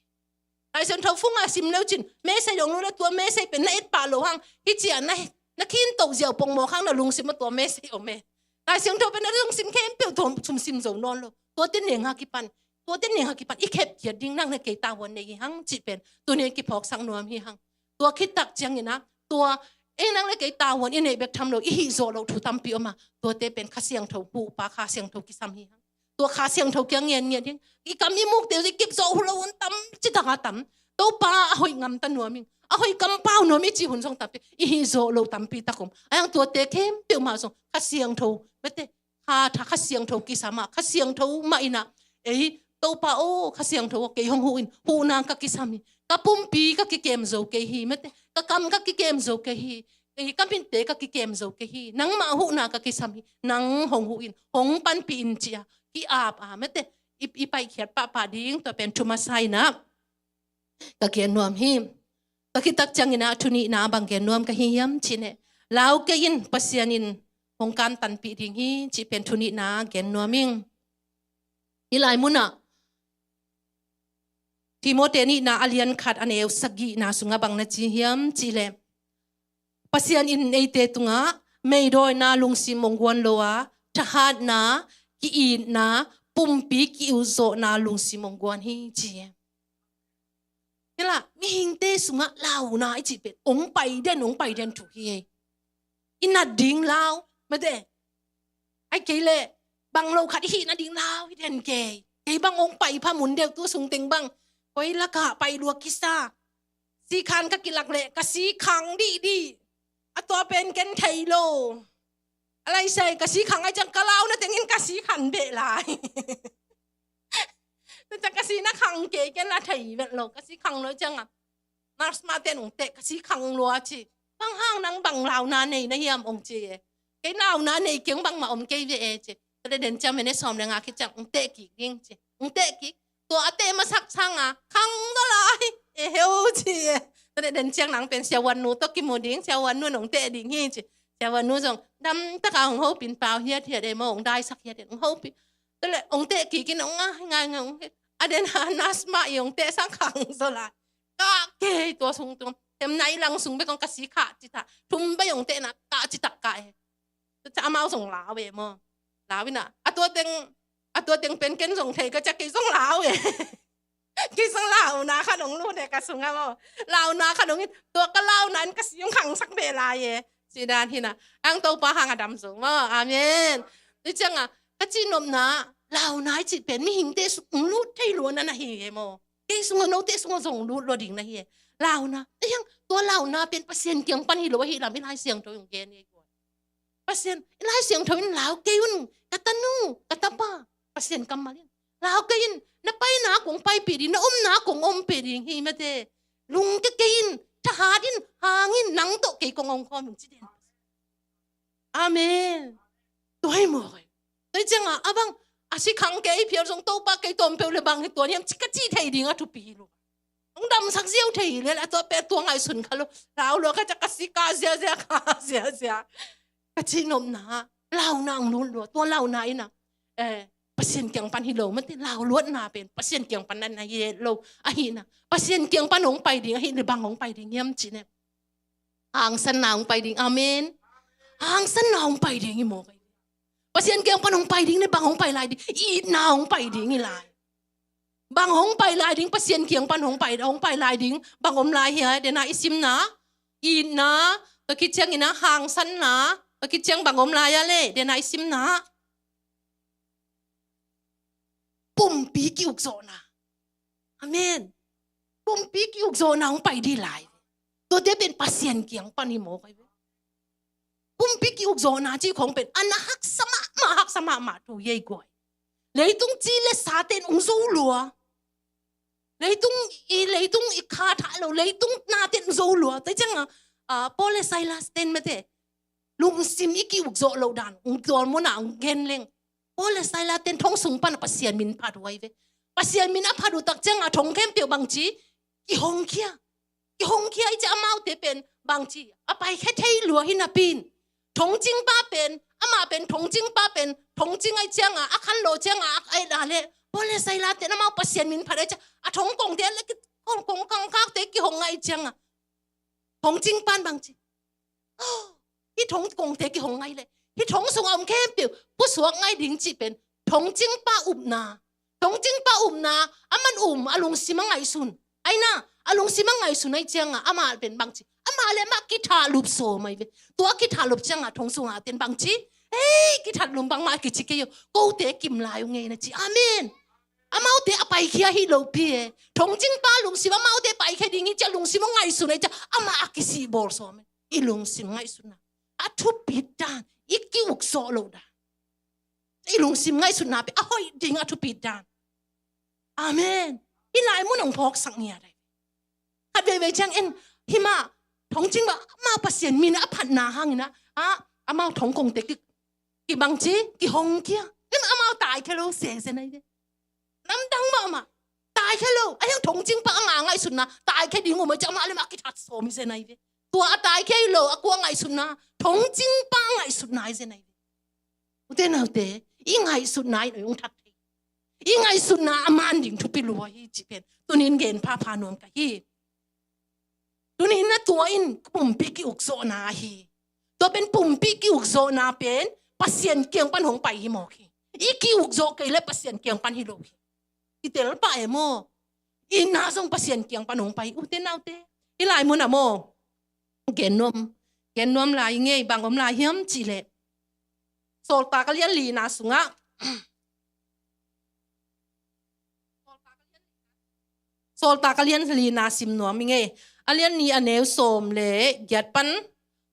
Lai Siangtho phunga sim leu cin mesei hong lut le tua mesei pen na et pah lo hang, hi cia na, na khintoh ziau pongmawk hang na lungsim a tua mesei om e. Lai Siangtho pen na lungsim khempeuh tua sum sim zo nawn lo. Tuate nenga kipan, tuate nenga kipan i khepkhiat ding nang le kei tavuan nei hi hang cih pen tuni kiphawksak nuam hi hang. Tua khittak ciangina tua ei nang le kei tavuan i neih bek tham lo, i hih zawh loh thu tampi om a, tuate pen Kha Siangtho, huhpa Kha Siangtho kisam hi hang. Tua Kha Siangtho kiang ngen ngen ding. I kam i mukte i kip zawh hu lo hun tam citaka tam. Topa a hoih ngamta nuam ing, a hoih kampau nuam i cih hun zong tampi, i hih zawh loh tampi tak om. Ahi hang tuate khempeuh mah zong Kha Siangtho, mete, kha tha Kha Siangtho kisam a, Kha Siangtho mah ina, ei Topa aw, Kha Siangtho aw, kei hong huh in, huhna ka kisam hi. Ka pumpi ka kikem zo kei hi, mete, ka kam ka kikem zo kei hi. Kei ka minte ka kikem zo kei hi, nangmah huhna ka kisam hi, nang hong huh in, hong panpih in ci a ki-ap a, mete, i, i paihkhiat pahpah ding tua pen thu masa ina ka gen nuam hi. Tua khittak ciangina thu nihna bang gen nuam ka hi hiam cih leh, lau kei in, Pasian in hong kantanpih ding hi cih pen thu nihna gen nuam ing. Hih lai munah Timote nihna a lian khat a neu sagihna sungah bang na ci hiam cih leh, Pasian in eite tungah meidawina lungsim hong guan lo a, thahatna, ki-itna, pumpi ki-utzawhna lungsim hong guan hi ci hi. Hi lah, mihingte sungah launa i cih pen hong pai den, hong pai den thu hi. I nat ding lau, mate. Ahi kei leh bang lo khat i hih nading lau hi den kei. Kei bang hong pai pha mun deuh tu sung teng bang koi lakah pai lua kisa. Sikhan ka kilak leh ka sikhang dihdih. A tua pen ken thei lo. A lai sai ka sikhang ai ciang ka launa tengin ka sikhan beh lai. Tua ciang ka si na khang kei, ken a thei vet lo, ka sikhang lo ciang a nurse mah ten hong teh, ka sikhang lua ci. Bang hang nang bang launa nei na hiam hong ci e. Kei launa nei keng bangmah om kei ve e ci. Tua leh den ciang minute sawm le nga khit ciang hong teh kik ding ci. Hong teh kik. Tua a teh masak sanga khang zaw lai. E heu ci e. Tua leh den ciang nang pen siavuan nu tawh kimu ding, siavuan nu in hong teh ding hi ci. Siavuan nu zong damtaka hong hopih in, pau hiathiat e maw, hong daisak hiathiat, hong hopih. Tua leh hong teh kik in hong ngai ngai hong hi. A den a nurse mah i hong teh sang khang zaw lai. Kah kei tua sung tung. Tem nai lang sung bek hong ka si kha ci ta. Thum bek hong teh na ka ci tak ka e. Tua ciang amau zong lau e maw. Lau ina. A tua teng, a tua teng pen ken zong thei ka ciang kei zong lau e. Kei zong launa khat hong lut e ka sungah maw. Launa khat hong in, tua ka launa in ka si hong khangsak beh lai e. Ci dan hi na. Ang Topa hang a dam zo maw. Amen. Tua ciangah, ka cihnopna, launa i cih pen mihingte sung hong lut thei lua na na hi e maw. Kei sungah note sungah zong lut lua ding na hi e. Launa. Ei hang, tua launa pen Pasian kiang pan hi lo ahi lam i Lai Siangtho in hong gen e. Pasian, i Lai Siangtho in lau kei un, ka tanu, ka tapa, Pasian kammal in. Lau kei in, na paina kong paipih ding, na omna kong ompih ding hi mate. Lungke kei in, thahat in, hang in, nang tawh kei kong omkhawm in ci den. Amen. Tua hi maw kei. Tua hi ciangah, a bang, a si khang kei phial zong Topa kei tawm peuh le bang hi tua niam ci ka ci thei ding a thupi hi lo. Hong damsak ziau thei hi le, a tua peuh tua ngaihsun kha lo. Lau lua ka ciang ka si ka ziazia, ka ziazia. Ka cihnopna, launa hong lut lua, tua launa ina. Eh, Pasian kiang pan hi lo, mate lau luatna pen, Pasian kiang pan na na hi lo, ahi na. Pasian kiang pan hong pai ding, ahi le bang hong pai ding hiam ci ne. Hangsanna hong pai ding, amen. Hangsanna hong pai ding hi maw kei. Pasian kiang pan hong pai ding le bang hong pai lai ding, itna hong pai ding hi lai. Bang hong pai lai ding, Pasian kiang pan hong pai, hong pai lai ding, bang om lai hia, dena i simna, itna, tua khit ciang ina hangsanna, tua khit ciang bang om lai a le, dena i simna. Pumpi ki-ukzawhna. Amen. Pumpi ki-ukzawhna hong pai dih lai. Tuate pen Pasian kiang pan hi maw kei ve. Pumpi ki-ukzawhna cih khong pen a na haksa mahmah, haksa mahmah thu hi ei guai. Leitung ci le sa ten hong zo lua. Leitung i, leitung i kha thah lo, leitung na ten hong zo lua. Tua ciangah, ah, Paul le Silas ten mate. Lungsim i ki-ukzawh loh dan, hong tual muna hong gen leng. Paul le Silas ten thong sung pan Pasian min phat uh ai ve. Pasian min a phat uh tak ciangah thong khempeuh bangci, kihongkhia. Kihongkhia i ciah amaute pen bangci, a paikhia thei lua hi napi in. Thongcingpa pen, amah pen thongcingpa pen, thongcing ai ciangah, a khan lo ciangah, a ai la le. Paul le Silas ten amau Pasian min phat ai ciah, a thong kongte le ki, kong, kong kangkakte kihong ai ciangah. Thongcingpan bangci. Oh, hih thong kongte kihong ngai le. Hih thong sungah om khempeuh pusuak ngai ding cih pen. Thongcingpa upna. Thongcingpa upna. Aman um, a lungsim a ngaihsun. Ai na, a lungsim a ngaihsun ai ciangah, amah pen bangci. Amah le amah kithahlup sawm ai ve. Tua kithahlup ciangah thong sungah ten bangci. Hei, kithahlup bangmah kici kei uh. Kote kim lai uh ngei na ci. Amen. Amaute a paikhia hi lopi e. Thongcingpa lungsim amaute paikhia ding hi ciah lungsim a ngaihsun ai ciah amah a kisih bawl sawm e. I lungsim ngaihsutna a thupit dan, i ki-ukzawh loh dan. I lungsim ngaihsutna pen a hoih ding a thupit dan. Amen. Hih lai mun hong phawksak ngiat ai. Khat veivei ciang en, hih mah, thongcing mah, mah Pasian min a phatna hangin ah, ah, amau thong kongte ki, kibangci, kihongkhia. Hih mah amau taikhia lo sese nai ve. Namdang mahmah. Taikhia lo. A hiang thongcingpa a ngah ngaihsutna. Taikhia ding uh mah ciah amah le amah kithat sawm hi zen ai ve. Tua a taikhia hi lo, a kua ngaihsutna. Thongcingpa a ngaihsutna hi zen ai ve. Ute naute, i ngaihsutna in hong that thei. I ngaihsutna a man ding thupi lua hi cih pen. Tunin gen phapha nuam ka hi. Tuni in a tua in pumpi ki-ukzawhna hi. Tua pen pumpi ki-ukzawhna pen Pasian kiang pan hong pai hi mawk hi. I ki-ukzawh kei le Pasian kiang pan hi lo hi. I tel pah e maw. Itna zong Pasian kiang pan hong pai. Ute naute. Hih lai mun ah maw. Gen nuam. Gen nuam lai ngei bang om lai hiam cih leh. Sawltak a lian lina sungah. Sawltak a lian lina sim nuam ing e. A lian nih a neu sawm le giat pan,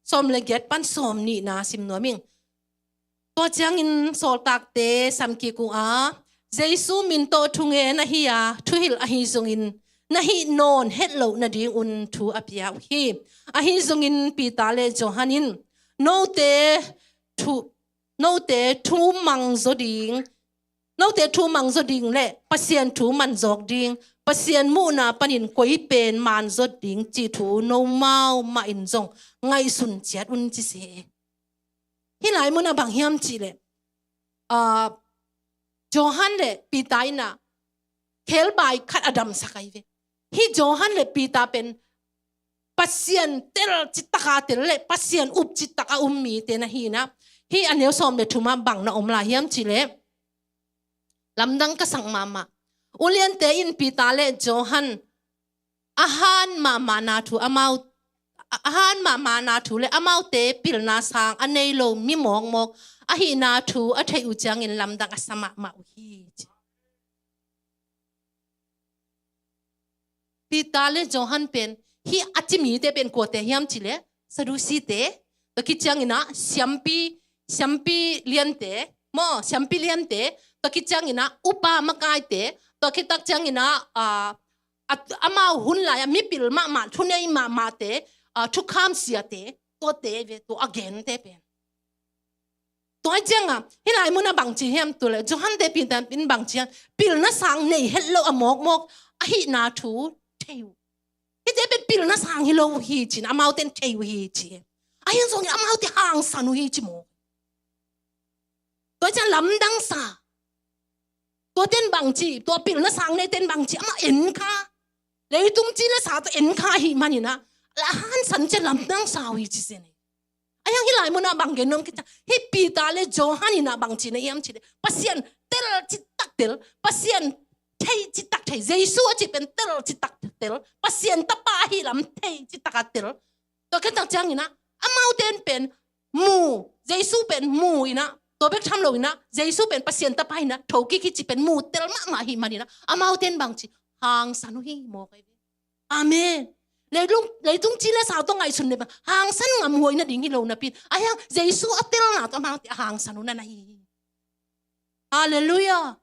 sawm le giat pan sawm nihna sim nuam ing. Tua ciangin sawltakte samkik uh a, Jesu min tawh thungen ahi a, thuhilh ahi zongin na hih nawn het loh nadingun thu a pia uh hi. Ahi zongin Peter le Johan in note thu, note thu mang zaw ding, note thu mang zaw ding le Pasian thu man zawk ding, Pasian muhna panin koi pen man zaw ding cih thu nomau mah in zong ngaihsun ciat un ci se. Hih lai mun ah bang hiam cih leh, ah, Johan le Peter in ah khelbai khat a damsak ai ve. Hih Johan le Peter pen Pasian tel citaka tel le Pasian up citaka um mite na hi na. Hih a neu sawm le thum ah bang na om lai hiam cih leh, lamdang ka sak mahmah. Uliante in Peter le Johan a han mahmahna thu amau, a han mahmahna thu le amaute pilna sang a nei lo mi mawkmawk ahihna thu a theih uh ciangin lamdang a sa mahmah uh hi, ci. Peter le Johan pen hih a ci mite pen kuate hiam cih leh, Sadusite, tua khit ciangin ah siampi, siampi liante, maw, siampi liante, tua khit ciangin ah upa makaite, tua khit tak ciangin ah, ah, a, amau hun lai-ah mipil mahmah, thunei mahmahte, ah, thukham siate, tuate ve, tua a gente pen. Tua hi ciangah hih lai munah bangci hiam cih leh, Johan te Peter in bangci hiam, pilna sang nei het lo a mawkmawk ahihna thu thei uh. Hihte pen pilna sang hi lo uh hi ci-in amaute in thei uh hi ci. Ahi zongin amaute hangsan uh hi ci maw. Tua hi ciang lamdang sa. Tua ten bangci, tua pilna sang nei ten bangci, amah en kha. Leitung ci le sa tawh en kha ahih manin ah, la hangsan ciang lamdang sa uh hi ci zen hi. Ahi hang hih lai munah bang gen nuam ka cih ciang, hih Peter le Johan in ah bangci na hiam cih leh, Pasian tel citak tel, Pasian thei citak thei, Jesu a cih pen tel citak tel, Pasian tapa ahih lam thei citak a tel. Tua khit tak ciangin ah, amaute in pen mu, Jesu pen mu in ah, tua bek tham lo in ah, Jesu pen Pasian tapa in ah, thokik hi cih pen mu tel mahmah ahih manin ah, amaute in bangci, hangsan uh hi maw kai ve. Amen. Leitung, leitung ci le sa tawh ngaihsun le bang hangsan ngam huai nading hi lo napi in, ahi hang Jesu a telna tawh amaute a hangsan uh na na hi hi. Halleluiah.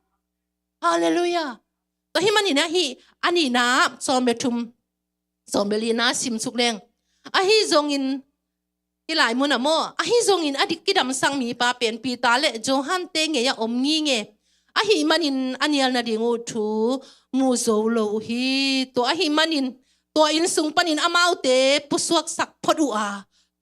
Halleluiah. Tua hih manin ah hih a nihna sawm le thum, sawm le lina sim suk leng. Ahi zongin, hih lai munah maw, ahi zongin a dik kidamsak mipa pen Peter le Johan te ngei-ah om nginge. Ahih manin a nial nading uh thu mu zo lo uh hi. Tua ahih manin tua inn sung panin amaute pusuaksak phot uh a,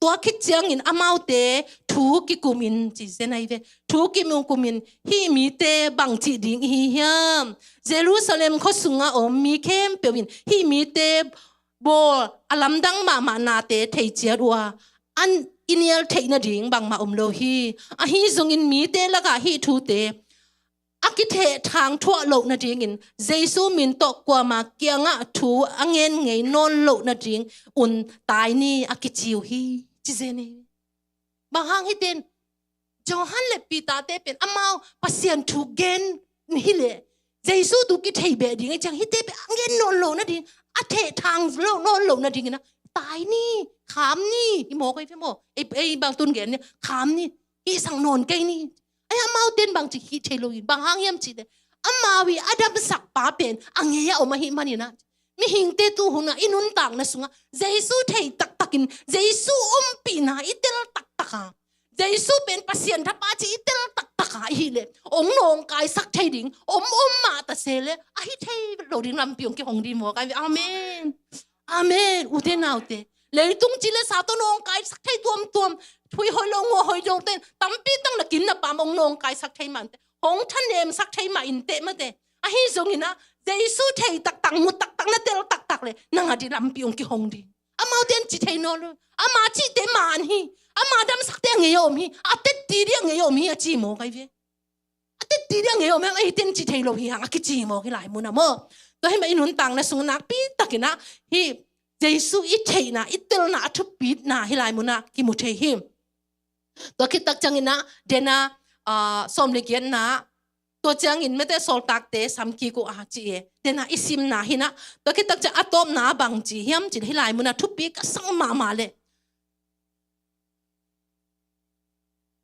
tua khit ciangin amaute thu kikum in ci zen ahi ve. Thu kikum in, hih mite bangci ding i hi hiam? Jerusalem khua sungah om mi khempeuh in hih mite bawl a lamdang mahmah nate thei ciat uh a, an i nial theih nading bangmah om lo hi. Ahi zongin mite lakah hih thute a kithehthang thuah loh nadingin Jesu min tawh kuama kiangah thu a ngen ngei nawn loh nading un tai ni a kici uh hi, ci zen hi. Bang hang hihte in, Johan le Peter te pen amau Pasian thu gen hi leh, Jesu thu kithei beh ding ahih ciang hihte pen a ngen nawn loh nading, a thehthang loh nawn loh nadingin ah, tai ni, kham ni, i mawk ahi ve maw. Ei, ei bang tun gen ni, kham ni, hih sang nawn kei ni. Ahi amaute in bangci hih thei lo in, bang hang hiam cih leh, amau i a damsakpa pen a ngei-ah om ahih manin ah, mihingte tu hun ah i nuntakna sungah Jesu thei taktakin, Jesu ompihna i tel taktak a, Jesu pen Pasian tapa ci i tel taktak a, ahih leh hong nawngkaisak thei ding om om mah ta se leh, a hi thei lo ding lampi hong kihong ding maw kai ve. Amen. Amen. Ute naute, leitung ci le sa tawh nawngkaisak thei tuamtuam, thui hoih lo, ngua hoih lo te tampi tak na kin na pam hong nawngkaisak thei mah inteh, hong thanemsak thei mah inteh mate. Ahi zongin ah, Jesu thei taktak, mu taktak, na tel taktak leh, nang a ding lampi hong kihong ding. Amaute in ci thei nawn lo. Ama cihte man hi. Ama damsakte a ngei-ah om hi. A tetti ding a ngei-ah om hi a ci maw kai ve. A tetti ding a ngei-ah om hi, eite in ci thei lo hi hang a kici maw hih lai munah maw. Tua hih mah i nuntakna sung nakpi takin ah, hih Jesu i theihna, i telna, a thupitna hih lai munah kimu thei hi. Tua khit tak ciangin ah, dena, ah, sawm le giatna, tua ciangin mite sawltakte samkik uh a ci e. Dena i simna hi na. Tua khit tak ciang a tawpna bangci hiam cih leh, hih lai munah thupi ka sak mahmah leh,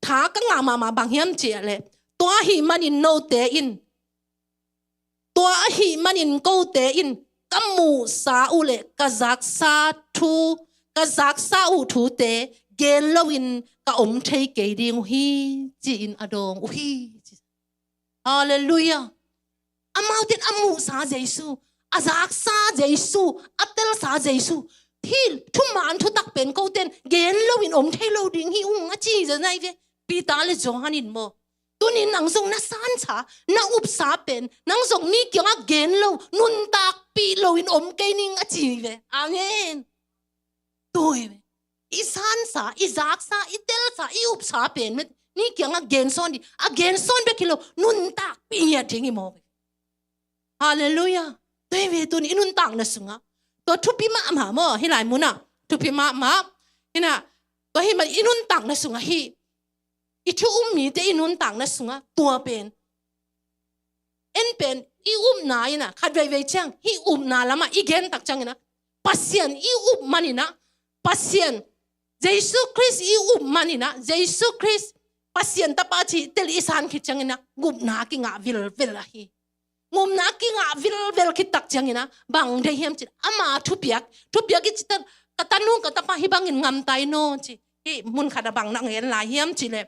tha ka ngah mahmah bang hiam cih leh, tua ahih manin note in, tua ahih manin kote in ka muhsa uh leh ka zaksa thu, ka zaksa uh thute gen loin ka om thei kei ding uh hi, ci-in a dawng uh hi. Halleluiah. Amaute in a muhsa Jesu, a zaksa Jesu, a telsa Jesu, hih thuman thutak pen kote in gen loin om thei lo ding hi ung a ci zen ahi ve. Peter le Johan in maw. Tuni-in nang zong na sansa, na upsa pen, nang zong mi kiangah gen lo, nuntakpih loin om kei ning a ci ve. Amen. Tua hi ve. I sansa, i zaksa, i telsa, i upsa pen mete ni kiangah gensawn ding, a gensawn bek hi lo, nuntakpih ngiat ding hi mawk hi. Halleluiah. Tua hi ve, tuni i nuntakna sungah tua thupi mahmah maw, hih lai munah thupi mahmah. Hi nah, tua hi mah i nuntakna sungah hih i thu um mite i nuntakna sungah tua pen, en pen i upna in ah, khat veivei ciang hih upna lamah i gen tak ciangin ah, Pasian i up manin ah, Pasian, Jesu Khrist i up manin ah, Jesu Khrist Pasian Tapa ci tel i san khit ciangin ah, gupna kingah vilvel ahi. Gupna kingah vilvel khit tak ciangin ah, bang deih hiam cih leh, ama thupiak, thupiak i cih tak, ka tanu ka tapa hih bangin ngam ta in aw ci. Hih mun khat ah bang na gen lai hiam cih leh,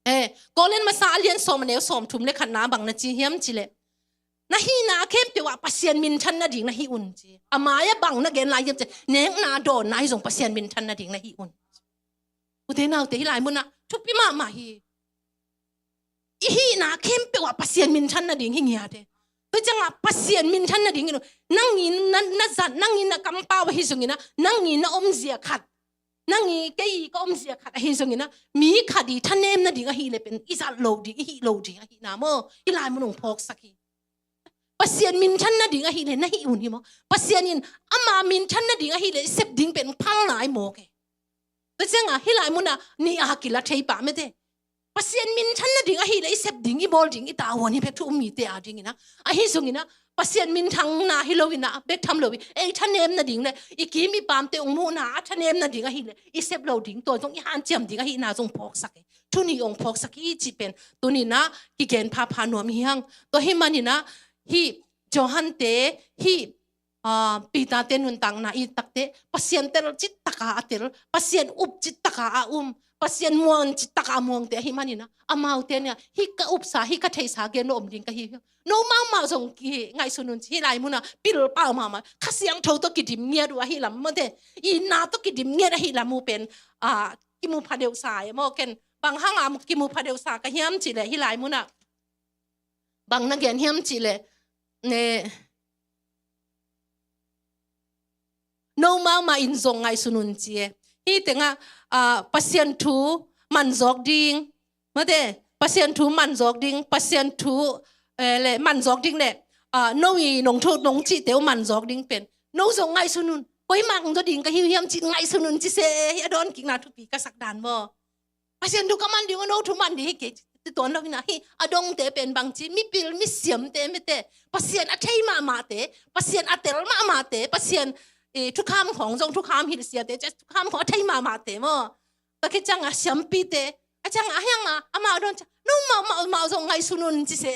eh, Korin masa a lian sawm, a neu sawmthum le khatna bang na ci hiam cih leh, na hihna khempeuh ah Pasian minthan nading na hih un ci. A mai-ah bang na gen lai hiam cih leh, nekna dawnna ahi zong Pasian minthan nading na hih un. Ute naute, hih lai munah thupi mahmah hi. I hihna khempeuh ah Pasian minthan nading hi ngiat e. Tua ciangah Pasian minthan nading in, nang in na, na zat, nang in na kampau ahi zongin ah, nang in na omzia khat, nang i kei i ka omzia khat ahi zongin ah, mi khat i thanem nading ahih leh pen i zat lo ding, i hih lo ding ahi nah maw. Hih lai mun hong phawksak hi. Pasian minthan nading ahih leh na hih un hi maw. Pasian in ama minthan nading ahih leh i sep ding pen phal nai mawk e. Tua ciangah hih lai munah nih a kila thei pah mete. Pasian minthan nading ahih leh i sep ding, i bawl ding, i tavuan hi bek thu um mite a dingin ah. Ahi zongin ah, Pasian minthanna hi loin ah, bek tham lo hi, ei thanem nading le i kim i pamte hong muhna a thanem nading ahih leh i sep lo ding, tua zong i hanciam ding ahihna zong phawksak e. Thu nih hong phawksak hi cih pen tuni-in ah kigen phapha nuam hi hang. Tua hih manin ah, hih Johan te, hih, ah, Peter te nuntakna i tak teh, Pasian tel cih taka a tel, Pasian up cih taka a um, Pasian muang cih taka a muangte ahih manin ah, amaute in ah, hih ka upsa, hih ka theihsa gen lo om ding ka hi hi. No mahmah zong ki ngaihsun un ci, hih lai munah pilpau mahmah, Kha Siangtho tawh kidim ngiat uh ahih lam mawte, itna tawh kidim ngiat ahih lam uh pen, ah, kimu phadeuhsa e maw. Ken bang hangah kimu phadeuhsa ka hiam cih leh, hih lai munah bang na gen hiam cih leh, ne, no mahmah in zong ngaihsun un ci e. Hih tengah, ah, Pasian thu man zawk ding, mate, Pasian thu man zawk ding, Pasian thu, eh, le man zawk ding le, ah, no i nong thu nong cihte uh man zawk ding pen no zong ngaihsun un. Koi mah hong zaw ding ka hi uh hiam cih ngaihsun un ci se, hih a dawnkikna thupi ka sak dan maw. Pasian thu ka man ding uh, no thu man ding hi kei ci tuan lo hi nah. Hih a dongte pen bang ci, mipil misiamte mete, Pasian a thei mahmahte, Pasian a tel mahmahte, Pasian, eh, thukham khawng zong thukham hilh siate, thukham khawng a thei mahmahte maw. Tua khit ciangah siampite, a ciangah a hiangah amau dawn ciang, no mahmah mah zong ngaihsun un ci se.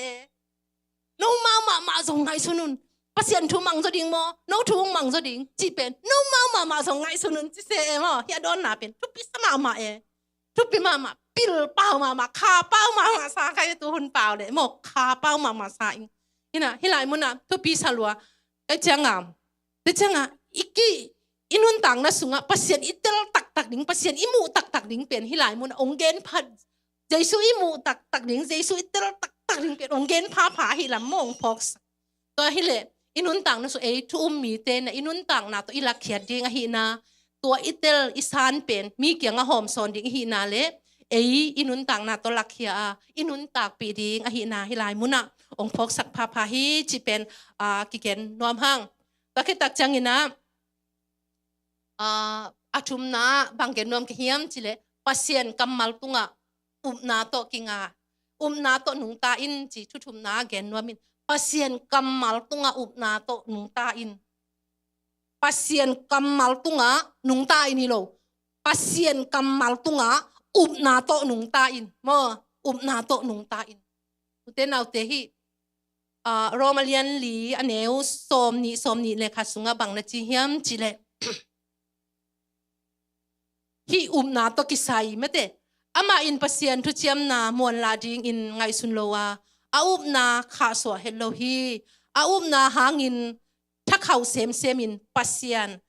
No mahmah mah zong ngaihsun un. Pasian thu mang zaw ding maw, no thu hong mang zaw ding cih pen no mahmah mah zong ngaihsun un ci se e maw. Hih a dawnna pen thupi sa mahmah e. Thupi mahmah, pilpau mahmah, khapau mahmah sa kha e, tu hun pau le maw, khapau mahmah sa ing. Hi nah, hih lai munah thupi sa lua. Tua ciangah, tua ciangah i ki, i nuntakna sungah Pasian i tel taktak ding, Pasian i muh taktak ding pen hih lai munah hong gen phat. Jesu i muh taktak ding, Jesu i tel taktak ding pen hong gen phapha ahih lam maw hong phawksak. Tua hileh i nuntakna sung ei thu um mite in ah, i nuntakna tawh i lakkhiat ding ahihna, tua i tel i san pen mi kiangah hawmsawn ding ihihna le ei i nuntakna tawh lakkhia a, i nuntakpih ding ahihna hih lai munah hong phawksak phapha hi cih pen, ah, kigen nuam hang. Tua khit tak ciangin ah, ah, a thumna ah bang gen nuam ka hiam cih leh, Pasian kammal tungah upna tawh kinga, upna tawh nungta in ci, thu thumna gen nuam in. Pasian kammal tungah upna tawh nungta in. Pasian kammal tungah nungta in hi lo. Pasian kammal tungah upna tawh nungta in. Maw, upna tawh nungta in. Ute naute, hih, ah, Rom a lian li, a neu sawmnih, sawmnih le khat sungah bang na ci hiam cih leh, hih upna tawh kisai mate, amah in Pasian thuciamna muanlah dingin ngaihsun lo a, a upna khahsuah het lo hi. A upna hangin thakhauh semsem in Pasian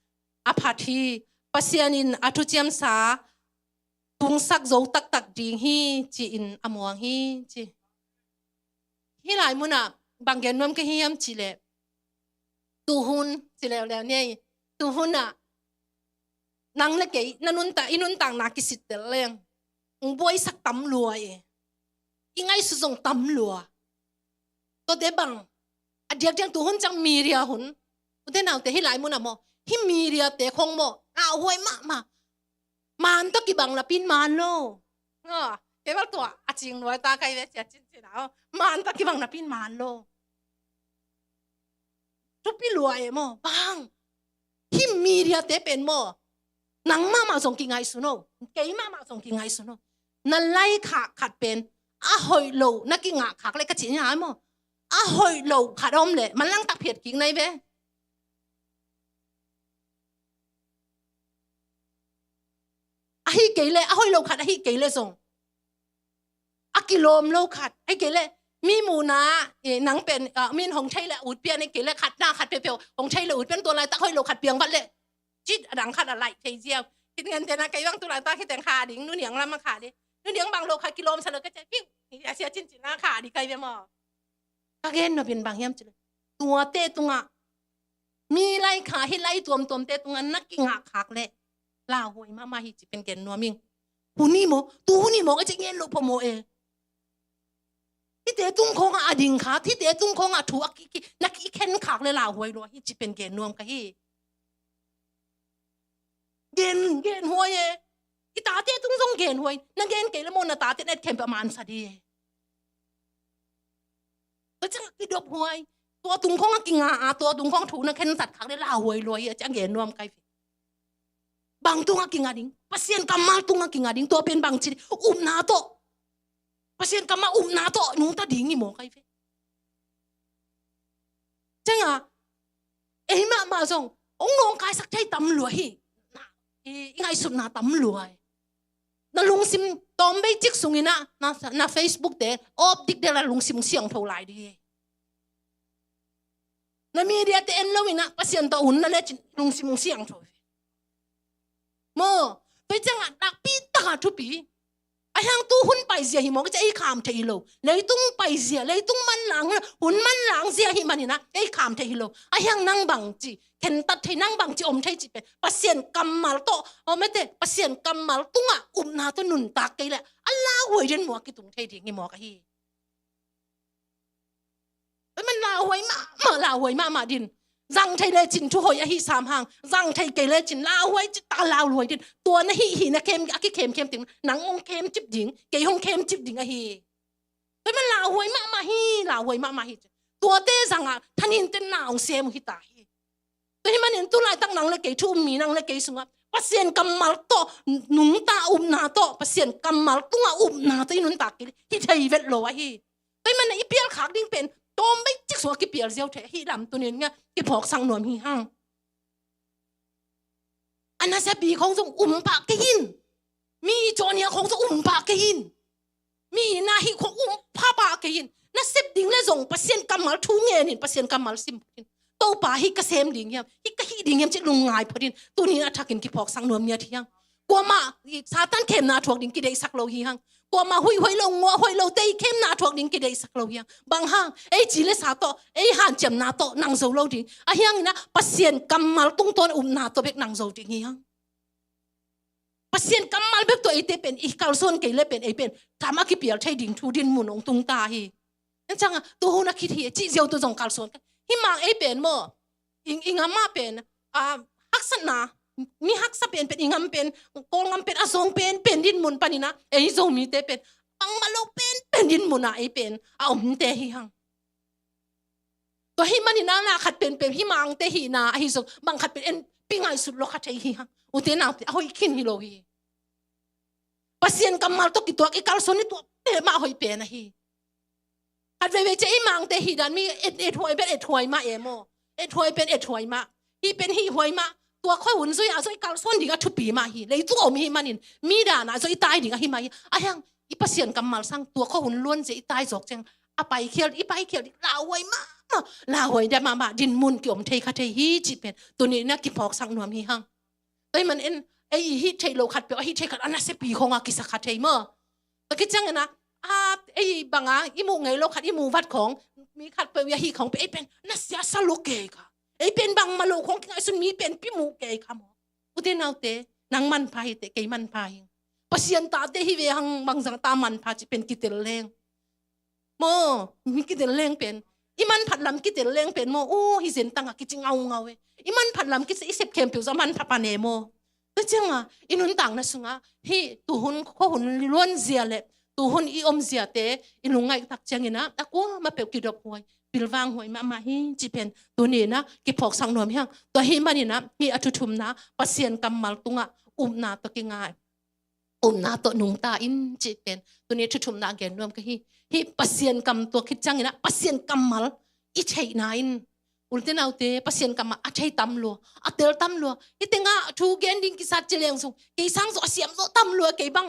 a phat hi. Pasian in a thuciamsa tungsak zo taktak ding hi ci-in a muang hi ci. Hih lai munah bang gen nuam ka hiam cih leh, tuhun ci leuleu ni ei, tuhun ah nang le kei na nuntak, i nuntakna kisittel leng hong buaisak tam lua e. I ngaihsut zong tam lua. Tuate bang a diakdiak tuhun ciang media hun, ute naute, hih lai munah maw, hih media te khong maw lauhuai mahmah. Maan tawh kibang napi in maan lo. Aw, kei bel tua a cing nuai ta kai ve, sia cincin a aw. Maan tawh kibang napi in maan lo. Thupi lua e maw, bang. Hih media te pen maw, nang mahmah zong kingaihsun o, kei mahmah zong kingaihsun o. Na laikhak khat pen a hoih lo na kingahkhak leh, ka cih ni a maw, a hoih lo khat a om leh manlang tak phiat kik nai ve. Ahi kei leh, a hoih lo khat ahi kei leh zong, a kilawm lo khat ahi kei leh, mi muhna, eh, nang pen, ah, min hong thei leh ut pian ahi kei leh, khatna khat peuhpeuh hong thei leh ut pian, tua laitak hoih lo khat piang vat leh cit a dang khat a laih thei ziau. Khit ngente na kei bang tu laitak khiteng kha ding, nuniang lam a kha ding, nuniang bang lo khat kilawmsa lo ka cia piu, sia cincin a kha ding kai ve maw. Ka gen nop in bang hiam cih leh, tuate tungah, mi laikhak, hih lai tuamtuamte tungah na kingahkhak leh lauhuai mahmah hi cih pen gen nuam ing. Hun hi maw, tu hun hi maw, ka cih gen loh phamawh e. Hihte tung khawngah a ding kha, hihte tung khawngah thu a ki, ki, na kikhenkhak leh lauhuai lua hi cih pen gen nuam ka hi. Gen, genhuai e. I tate tung zong genhuai. Na gen kei leh maw, na tate na et khempeuh a mansa ding e. Tua ciang a kidophuai. Tua tung khawng a kinga a, tua tung khawng thu na khensat khak leh lauhuai lua hi a, ciang gen nuam kai ve. Bang tungah kinga ding? Pasian kammal tungah kinga ding. Tua pen bangci ding? Upna tawh. Pasian kammal upna tawh nungta ding hi maw kai ve. Ciangah ei mahmah zong hong nawngkaisak thei tam lua hi. Na, i, i ngaihsutna tam lua hi. Na lungsim tawm bei cik sungin ah, na, na Facebook te awp dik dela lungsim siangtho lai ding hi. Na media te en lo in ah, Pasian tawh hun na lecin lungsim siangtho hi. Maw, tua ciangah nakpi takah thupi. A hiang tu hun paizia hi maw, ka ci ei kham thei hi lo. Leitung paizia, leitung manlang, hun manlang zia hi manin ah ei kham thei hi lo. A hiang nang bangci khentat thei, nang bangci om thei cih pen Pasian kammal tawh, aw mete, Pasian kammal tungah upna tawh nuntak kei leh a lauhuai den muak kitung thei ding hi mawk ahi. Tua man lauhuai mahmah, lauhuai mahmah din. Zang thei lecin thuhoih ahi sam hang, zang thei kei lecin lauhuai cih tak a lauhuai din. Tua na hih hih na kem, a kikhemkhem ting nang hong khemcip ding, kei hong khemcip ding ahi. Tua man lauhuai mahmah hi, lauhuai mahmah hi. Tuate zangah thanin ten na hong sem uh hi ta hi. Tua hih manin tu laitak nang le kei thu um mi, nang le kei sungah Pasian kammal tawh nungta, upna tawh, Pasian kammal tungah upna tawh i nuntak kei leh hi thei vet lo ahi. Tua hih manin i pialkhak ding pen tawm bei cik sungah kipial ziau thei ahi lam tuni-in ngia kiphawksak nuam hi hang. A nasepi khong zong um pah kei in. Mi i cawhnia khong zong um pah kei in. Mi i na hih khong um pah pah kei in. Na sep ding leh zong Pasian kammal thu ngen in, Pasian kammal sim phot in. Topa, hih ka sem ding hiam, hih ka hih ding hiam cih lungngai phot in. Tuni-in a thakin kiphawksak nuam ngiat hi hang. Kuamah, Satan khemna thuak ding kideihsak lo hi hang. Kuamah huih hoih lo, nguah hoih lote i khemna thuak ding kideihsak lo hi hang. Bang hang, ei ci le sa tawh, ei hanciamna tawh nang zo lo ding. A hiangin ah Pasian kammal tungtawn upna tawh bek nang zo ding hi hang. Pasian kammal bek tawh eite pen i kalsuan kei leh pen ei pen tham a kipial thei ding thu dinmun hong tung ta hi. En ciangah tu hun a khit hi cih ziau tawh zong kalsuan ka hi. Hih mang ei pen maw, i, i ngam ah pen, a, haksatna, mi haksa penpen, i ngam pen, Kawl ngam pen a zong penpen dinmun panin ah ei Zomite pen bangmah lo penpen dinmun ah ei pen a omte hi hang. Tua hih manin ah na khat penpen hih mangte hihna ahi zong bang khat pen en pi ngaihsut lo kha thei hi hang. Ute naute, a hoih khin hi lo hi. Pasian kammal tawh kituak i kalsuan i tuak peuhmah a hoih pen ahi. Khat veivei ciah ei mangte hih dan mi et, ethuai pen ethuai mah e maw. Ethuai pen ethuai mah. Hih pen hih huai mah. Tua khua hun zui ah zong i kalsuan ding a thupi mah hi. Leitung a om i hih manin mi dan ah zong i tai ding ahi mah hi. A hiang i Pasian kammal sang tua khua hun luan zia i tai zawk ciang a paikhial, i paikhial ding lauhuai mahmah, lauhuai dia mahmah dinmun kiom thei kha thei hi cih pen tuni-in ah kiphawksak nuam hi hang. Tua hih man en, ei i hih theih loh khatpeuh a hih theih khat a nasepi khong a kisa kha thei maw. Tua khit ciangin ah a, ei banga i muh ngei lo khat i muh vat khong, mi khat peuh i ahi khong peuh ei pen na siasa lo kei kha. Ei pen bangmah lo khong kingaihsun mi pen pi muh kei kha maw. Ute naute, nang manpha hi teh, kei manpha hi. Pasian tate hi ve hang, bangzah ta manpha cih pen kitel leng maw, kitel leng pen, i manphat lam kitel leng pen maw, uh, hi zen tangah kici ngaungau e. I manphat lam kici i sep khempeuh zah manpha pan e maw. Tua ciangah i nuntakna sungah hih tuhun khuahun luanzia le tuhun i omziate i lungngaih tak cianginah a kuamah peuh kidophuai, pilvanghuai mahmah hi cih pen tuni inah kiphawksak nuam hi hang. Tua hih maninah hih a thuthumna Pasian kammal tungah upna tawh kingai, upna tawh nungta in cih pen tuni thuthumna a gen nuam ka hi. Hih Pasian kam tua khit cianginah Pasian kammal i theihna in, ute naute, Pasian kammal a thei tam lua, a tel tam lua. Hih tengah thu gen ding kisat ci leng zong kei sang zong a siam zawh tam lua, kei bang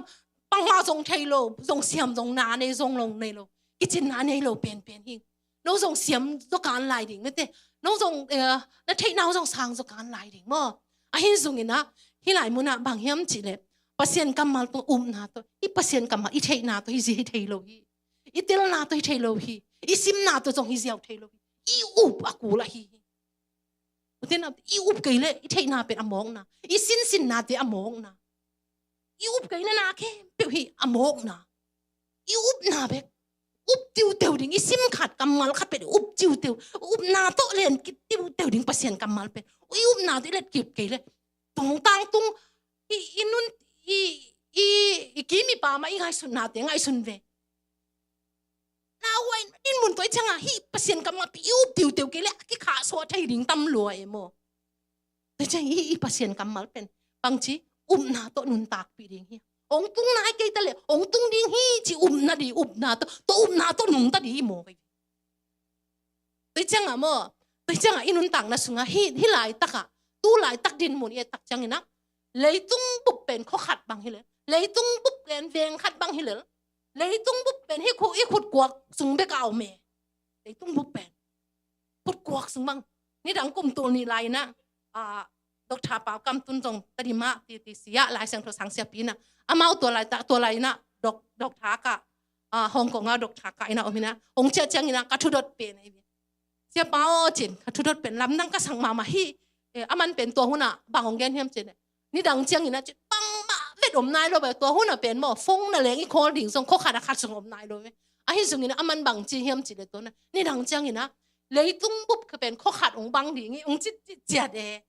bangmah zong thei lo, zong siam zong na nei zong long nei lo, kicinna nei lo penpen hi. No zong siam zaw kan lai ding mete, no zong, eh, na theihna uh zong sang zaw kan lai ding maw. Ahi zongin ah hih lai munah bang hiam cihleh Pasian kammal tung upna tawh, i Pasian kammal i theihna tawh hi zia hi thei lo hi. I telna tawh hi thei lo hi. I simna tawh zong hi ziau thei lo hi. I up a kul ahi hi. Ute naute, i up kei leh i theihna pen a mawkna, i sinsinnate a mawkna, i up kei leh na khempeuh hi a mawkna. I upna bek up tiuteu ding, i sim khat kammal khat pen i up tiuteu, upna tawh len kitiuteu ding Pasian kammal pen. I upna tawh i let kip kei leh tungtang tung i, i nun, i, i, i kim i pam ah i ngaihsutnate ngaihsun ve. Lauhuai dinmun tua i ciangah hih Pasian kammal pen i up tiuteu kei leh a kikhahsuah thei ding tam lua e maw. Tua ciang hih i Pasian kammal pen bangci upna tawh nuntakpih ding hi. Hong tung nai kei ta leh hong tung ding hi ci upna di, upna tawh, tua upna tawh nungta di hi maw. Tua i ciangah maw, tua i ciangah i nuntakna sungah hih, hih laitakah, tu laitak dinmun i et tak cianginah leitung bup pen khua khat bang hi lel, leitung bup pen veng khat bang hi lel, leitung bup pen hih khu i khutkuak sung bek a om e. Leitung bup pen khutkuak sung bang. Nidang kum tul nih lai inah, ah, Doctor Pau Kam Tun zong Tedim ah T T C ah Lai Siangtho sang siapi inah, amau tua laitak, tua lai inah Doc, Doctor kah, ah, Hong Kong ah Doctor kah inah om inah, hong ciah cianginah ka thudot pen ahi ve. Siapa aw cin, ka thudot pen lamdang ka sak mahmah hi. Eh, aman pen tua hunah bang hong gen hiam cin, nidang cianginah cin bangmah vet om nai lo ve. Tua hunah pen maw, phone na leng i call ding zong khua khat a khat zong om nai lo ve. Ahi zongin aman bang ci hiam cin le tua na, nidang cianginah leitung bup kha pen khua khat hong bang ding hi, hong ci, ci ciat e.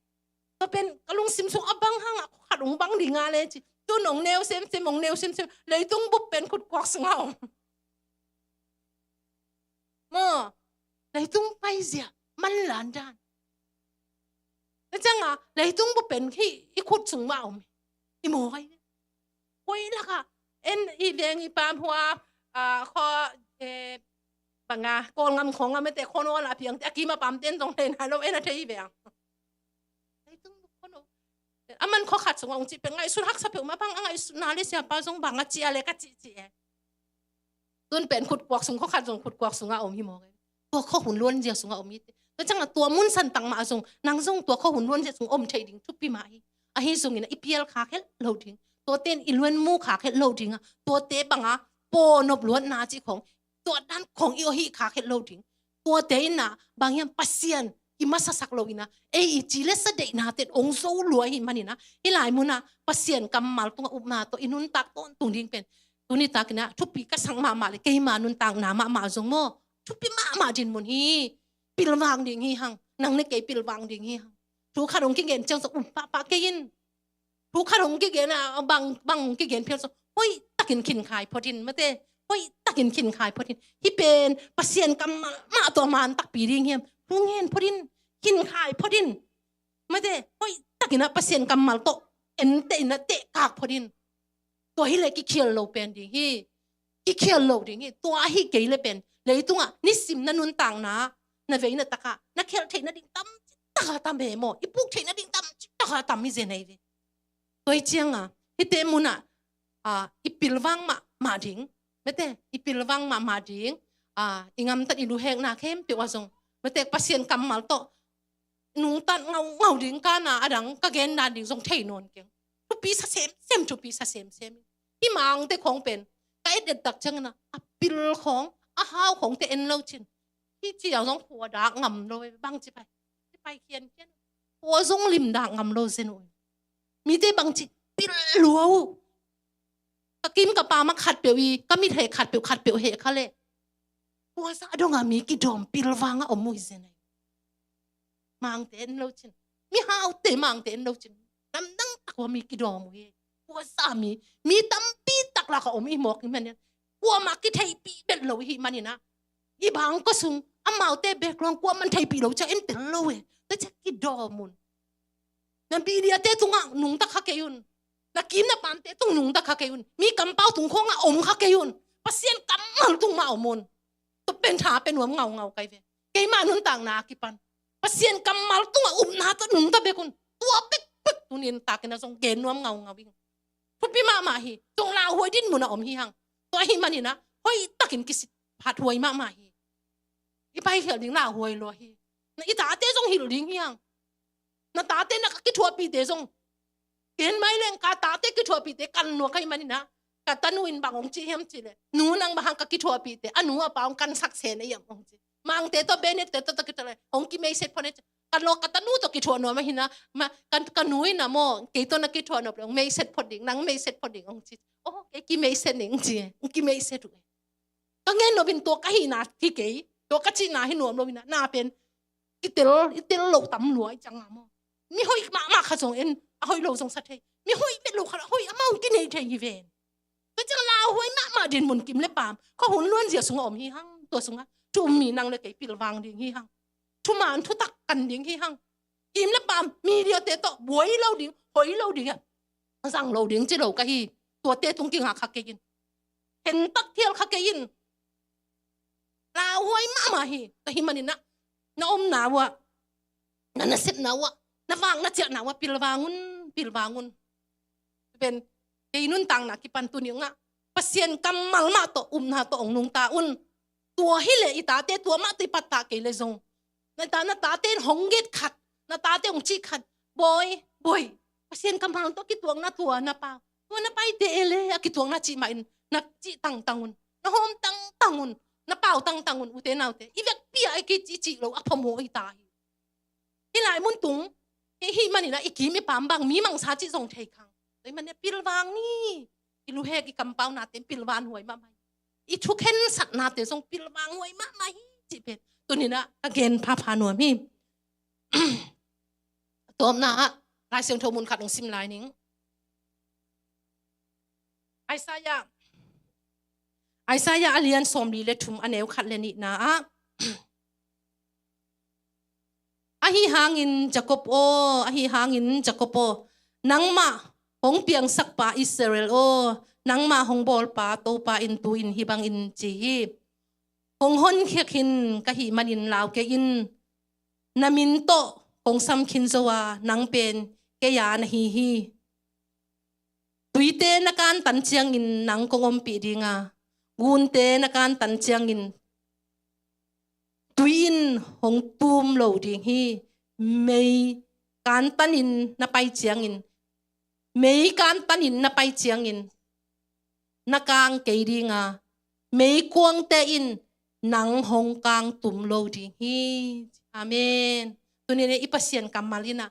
Tua pen ka lungsim sung a bang hangah khua khat hong bang ding a le ci. Tun hong neu semsem, hong neu semsem, leitung bup pen khutkuak sungah om. Maw, leitung paizia manlan dan. Na ciangah leitung bup pen hih i khut sung mah om hi. I maw kai. Koi lakah en i veng i pam hua, ah, khaw, eh, banga Kawlngam khawng a mete khaw nawl a piangte a kim a pamte en zong thei nai lo, en a thei veng. Leitung bup khaw no. Aman khua khat sungah hong cih pen ngaihsun haksa peuhmah bang a ngaihsutna le siapa zong bang a cih a le ka cih cih e. Tun pen khutkuak sung, khua khat zong khutkuak sungah om hi maw. Tua khua hun luanzia sungah om hi. Tua ciangah tua mun santak mah zong, nang zong tua khua hun luanzia sung om thei ding thupi mah hi. Ahi zongin i pial khak het lo ding. Tuate in i luanmu khak het lo ding a. Tuate banga pawnop luatna cih khong, tua dan khong i aw hih khak het lo ding. Tuate in ah bang hiam, Pasian i masasak lo in ah ei i ci le sa deihnate hong zo lua ahih manin ah, hih lai munah Pasian kammal tungah upna tawh i nuntak tawntung ding pen tuni takin ah thupi ka sak mahmah le keima nuntakna mahmah zong maw, thupi mahmah dinmun hi. Pilvang ding hi hang, nang le kei pilvang ding hi hang. Thu khat hong kigen ciang zong um pahpah kei in. Thu khat hong kigen a, bang, bang hong kigen phial zong hoih takin khinkhai phot in, mate. Hoih takin khinkhai phot in. Hih pen Pasian kammal mah tawh man takpi ding hiam? Thu ngen phot in. Khinkhai phot in. Mate, hoih takin ah Pasian kammal tawh enteh in ah tehkak phot in. Tua hileh kikhial lo pen ding hi. Kikhial lo ding hi. Tua ahi kei le pen leitungah nisim na nuntakna, na veina takah na khial theih nading tam taka tam he maw? I puk theih nading tam taka tam hi zen ahi ve. Tua hi cianga hihte munah, ah, i pilvang mahmah ding, mate, i pilvang mahmah ding, ah, i ngamtat i luhekna khempeuh ah zong, mate, Pasian kammal tawh nungtat ngaungau ding, kana a dang ka gen dan ding zong thei nawn keng. Thupi sa semsem, thupi sa semsem. Hih mangte khong pen Ka et et tak ciangin a, a pil khawng, a hau khawng te en lo cin. Hi ci a zong khua dak ngam lo e, bang ci pai. Ci pai khian khian. Khua zong lim dak ngam lo zen uh. Mite bang ci pil lua uh. Ka kim ka pam a khat peuh i, ka mit he khat peuh, khat peuh he kha leh. Khua zah dong a mi kidawm pilvang a om uh hi zen ai. Mangte en lo cin. Mihaute mangte en lo cin. Lamdang tak ua mi kidawm uh hi. Khua zah mi, mi tampi tak lak a om i mawk i manin. Kuamah kitheihpih bet lo i hih manin a. I bang kua sung, amaute background kuaman theihpih lo cia en tel lo e. Tua cia kidawm un. Na media te tungah nungta kha kei un. Na kim na pamte tung nungta kha kei un. Mi kampau tung khawngah om kha kei un. Pasian kammal tung mah om un. Tua pen tha pen nuam ngaungau kai ve. Keimah nuntakna a kipan Pasian kammal tungah upna tawh nungta bek un. Tua pekpek tunin takin a zong gen nuam ngaungau ing. Thupi mahmah hi. Zong lauhuai din mun a om hi hang. Tua hi manin a hoih takin kisit phathuai mahmah hi. I paikhial ding lauhuai lua hi. Na i tate zong hilh ding hi hang. Na tate na ka kithuahpihte zong. Ken mai leng ka tate kithuahpihte kan lua ka hi manin a. Ka tanu in bang hong ci hiam ci leh. Nu nang bang hang ka kithuahpihte. A nu a pa hong kan sak se na hiam hong ci. Mangte tawh Bennett te tawh tawh kithuah leh. Hong kimeiset phot ne ci. Kan lua ka tanu tawh kithuah nuam a hi na. Ma, kan, ka nu in a maw. Kei tawh na kithuah nuam leh. Hong meiset phot ding. Nang meiset phot ding hong ci. Oh, kei kimeiset ning ci. Hong kimeiset uh. Ka ngen lo bin tua ka hihna hi kei. Tua ka cihna hi nuam lo hi na. Na pen. Kitel, i tel lo tam lua i ciang a maw. Mi hoih mahmah kha zong en, a hoih lo zong sa thei. Mi hoih bet lo kha, a hoih amau kinei thei hi ven. Tua ciang lauhuai mahmah din mun kim le pam. Kha hun luan zia sungah om hi hang, tua sungah. Thu um mi nang le kei pilvang ding hi hang. Thuman thutak kan ding hi hang. Kim le pam, media te tawh, buai lo ding, hoih lo ding, zang lo ding ci lo ka hi. Tuate tung kingak kha kei in. Hentak thial kha kei in. Lauhuai mahmah hi. Tua hi manin a, na omna uah, na nasepna uah, na vak na ciahna uah pilvang un, pilvang un. Pen, kei nuntakna kipan tuni ngah. Pasian kammal mah tawh, upna tawh ong nungta un. Tua hi leh i tate tua mah tawh i pattah kei leh zong. Na ta, na tate in hong get khat, na tate hong cih khat. Bawi, bawi. Pasian kammal tawh kituakna tua na pau. Tua na paite e le, a kituakna cih mah in, na cih tangtang un. Na hawm tangtang un. Na pau tangtang un, ute naute. I vekpi a i kicih cih lo, a phamawh hi ta hi. Hih lai mun tung, hih, hih manin a i kim i pam bang, mi mangsa cih zong thei khang. Tua hi manin a pilvang ni, i luhek i kampau nate pilvang huai mahmah hi. I thukhensatnate zong pilvang huai mahmah hi, cih pen. Tunin a, ka gen phapha nuam hi. Tawpna ah, Lai Siangtho mun khat hong sim lai ning. Isaiah, Isaiah a lian sawmli le thum a neu khat le nihna ah. Ahi hangin Jacob aw, ahi hangin Jacob aw, nangmah hong piangsakpa Israel aw, nangmah hong bawlpa Topa in tu-in hih bangin ci hi. Hong honkhia khin ka hih manin lau kei in, na min tawh kong sam khin zo a, nang pen kei a na hi hi. Tuite na kantan ciangin nang kong ompih ding a, gunte na kantan ciangin tui in hong tum lo ding hi. Mei kantanin na pai ciangin, mei kantanin na pai ciangin na kang kei ding a, meikuangte in nang hong kang tum lo ding hi. Amen. Tunin i Pasian kammal in a,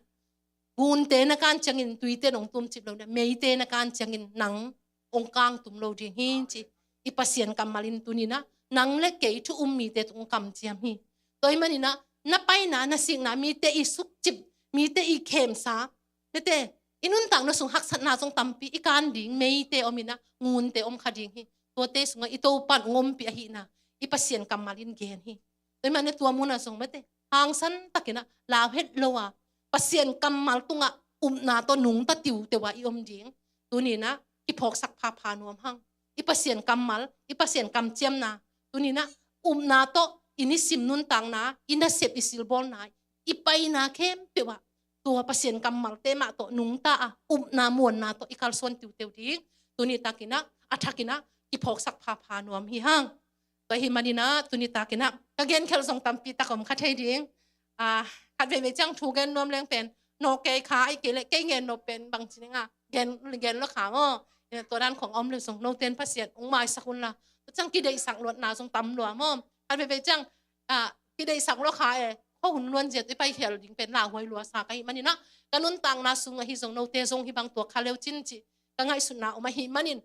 gunte na kan ciangin tuite in hong tum cip lo ding, meite na kan ciangin nang hong kang tum lo ding hi, ci. I Pasian kammal in tunin a, nang le kei thu um mite tung kamciam hi. Tua hi manin a, na paina, na sikna, mite i sukcip, mite i khemsa, mite, i nuntakna sung haksatna zong tampi, i kan ding, meite om in a, ngunte om kha ding hi. Tuate sungah i Topan hong ompih ahihna, i Pasian kammal in gen hi. Tua hi manin a tua mun a zong mite, hangsan takin a, lau het lo a, Pasian kammal tungah upna tawh nungta tiuteu a i om ding. Tunin a, kiphawksak phapha nuam hang. I Pasian kammal, i Pasian kamciamna. Tunin a, upna tawh, i nisim nuntakna, i nasep i silbawlna, i paina khempeuh ah. Tua Pasian kammalte mah tawh nungta a, upna muanna tawh i kalsuan tiuteu ding. Tuni takin a, a thakin a, kiphawksak phapha nuam hi hang. Tua hi manin a, tuni takin a, ka genkhelh zong tampi tak om kha thei ding. A, khat veivei ciang thu gen nuam leng pen, nawk kei kha, ahih kei leh kei ngen nop pen, bang ci ning a, gen, gen lo kha maw. Tua dan khong a om le zong noten Pasian hong maisak un la. Tua ciang kideihsak luatna zong tam lua maw. Khat veivei ciang kideihsak lua kha e, khuahun luan zia tawh i pai khial ding pen lauhuai lua sa ka hih manin ah, ka nuntakna sung ahi zong note zong hih bang tuak kha leu cin cih ka ngaihsutna om ahih manin,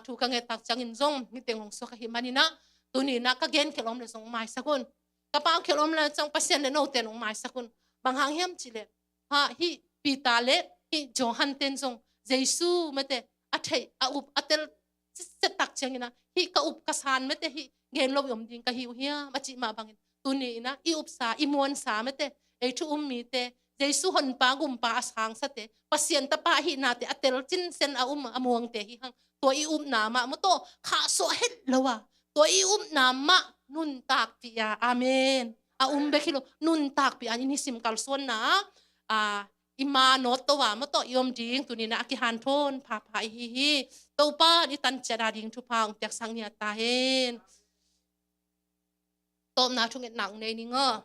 thu ka ngettak ciangin zong niteng hong suak ahih manin ah, tuni in ah ka gen khial om le zong hong maisak un. Ka pau khial om le ciang Pasian le noten hong maisak un. Bang hang hiam cih leh, hih Peter le hih Johan ten zong Jesu mate a theih, a up, a tel settak ciangin ah, hih ka up ka san mate hih gen lo i om ding ka hi uh hiam a cih mah bangin, tuni in ah i upsa, i muansa mate, ei thu um mite, Jesu honpa gumpa a sangsate, Pasian tapa ahihnate a tel cinsen a um a muangte hi hang. Tua i upna mah maw tawh khahsuah het lo a, tua i upna mah nuntakpih a, amen, a um bek hi lo, nuntakpih a i nisim kalsuanna ah, i ma nawt to a maw tawh i om ding tuni in ah a kihanthawn phapha i hi hi. Topa in i tan ciat a ding thupha hong piaksak ngiat ta hen. Tawpna thungetna hong nei ning aw.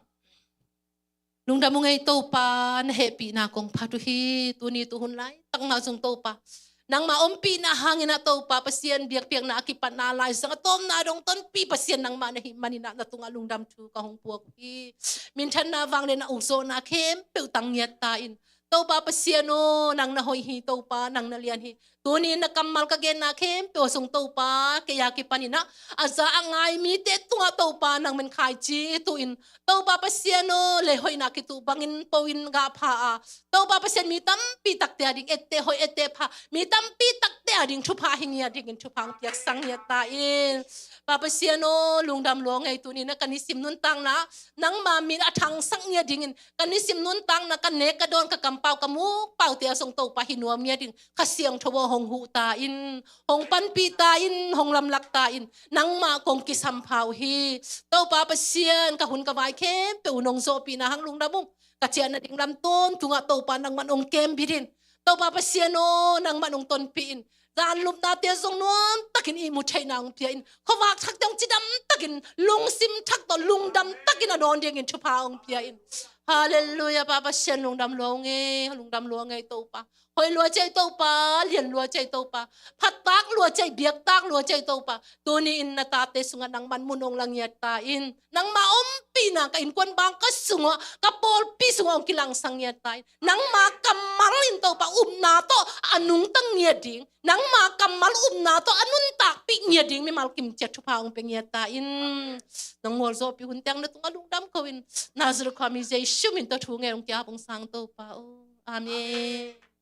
Lungdam ung ei Topa, na hehpihna kong phat uh hi. Tuni tuhun laitak mah zong Topa, nangmah ompihna hangin ah Topa Pasian, biakpiakna a kipatna lai zong a tawpna dong tonpih Pasian nangmah na hih manin ah na tungah lungdam thu ka hong puak uh hi. Minthanna, vangliatna, ukzawhna khempeuh tang ngiat ta in. Topa Pasian aw, nang na hoih hi, Topa nang na lian hi. Tuni in na kammal ka genna khempeuh ah zong Topa, kei a kipanin ah a za a ngai mite tungah Topa nang min khaici tuh in, Topa Pasian aw, leihoihna kituh bangin po in gah pha a, Topa Pasian, mi tampi takte a ding etteh hoih, etteh pha, mi tampi takte a ding thupha hi ngiat dingin thupha hong piaksak ngiat ta in. Pa Pasian aw, lungdam lua ung ei. Tuni in ah ka nisim nuntakna nangma min a thangsak ngiat dingin, ka nisim nuntakna, ka nek ka dawn, ka kampau, ka mukpaute ah zong Topa hi nuam ngiat ding Kha Siangtho aw hong huh ta in, hong panpih ta in, hong lamlak ta in. Nangmah kong kisampha uh hi. Topa Pasian, ka hun ka vai khempeuh uh nong zawhpihna hang lungdam ung. Ka ciahna ding lam tawntungah Topa nangman hong kembit in. Topa Pasian aw, nangman hong tonpih in. Zanlupnate zong nuamtakin ihmu theihna hong pia in. Khuavak thakte hong cidam takin, lungsim thak tawh lungdam takin a dawn dingin thupha hong pia in. Halleluiah, Pa Pasian lungdam lua ung ei, lungdam lua ung ei Topa. Hoih lua ci ei Topa, lian lua ci ei Topa, phattak lua ci ei, biaktak lua ci ei Topa. Tuni in na tate sungah nangman mun hong la ngiat ta in. Nangma ompihna ka innkuan bang ka sungah, ka pawlpi sungah hong kilangsak ngiat ta in. Nangma kammal in Topa upna tawh a nungta ngiat ding, nangma kammal upna tawh a nuntakpih ngiat ding mimal kimciat thupha hong pia ngiat ta in. Nong mualzawhpih hun teng na tungah lungdam ko in, Nazareth khuami Jesu min tawh thu ngen hong ki-ap ung sang Topa aw. Amen.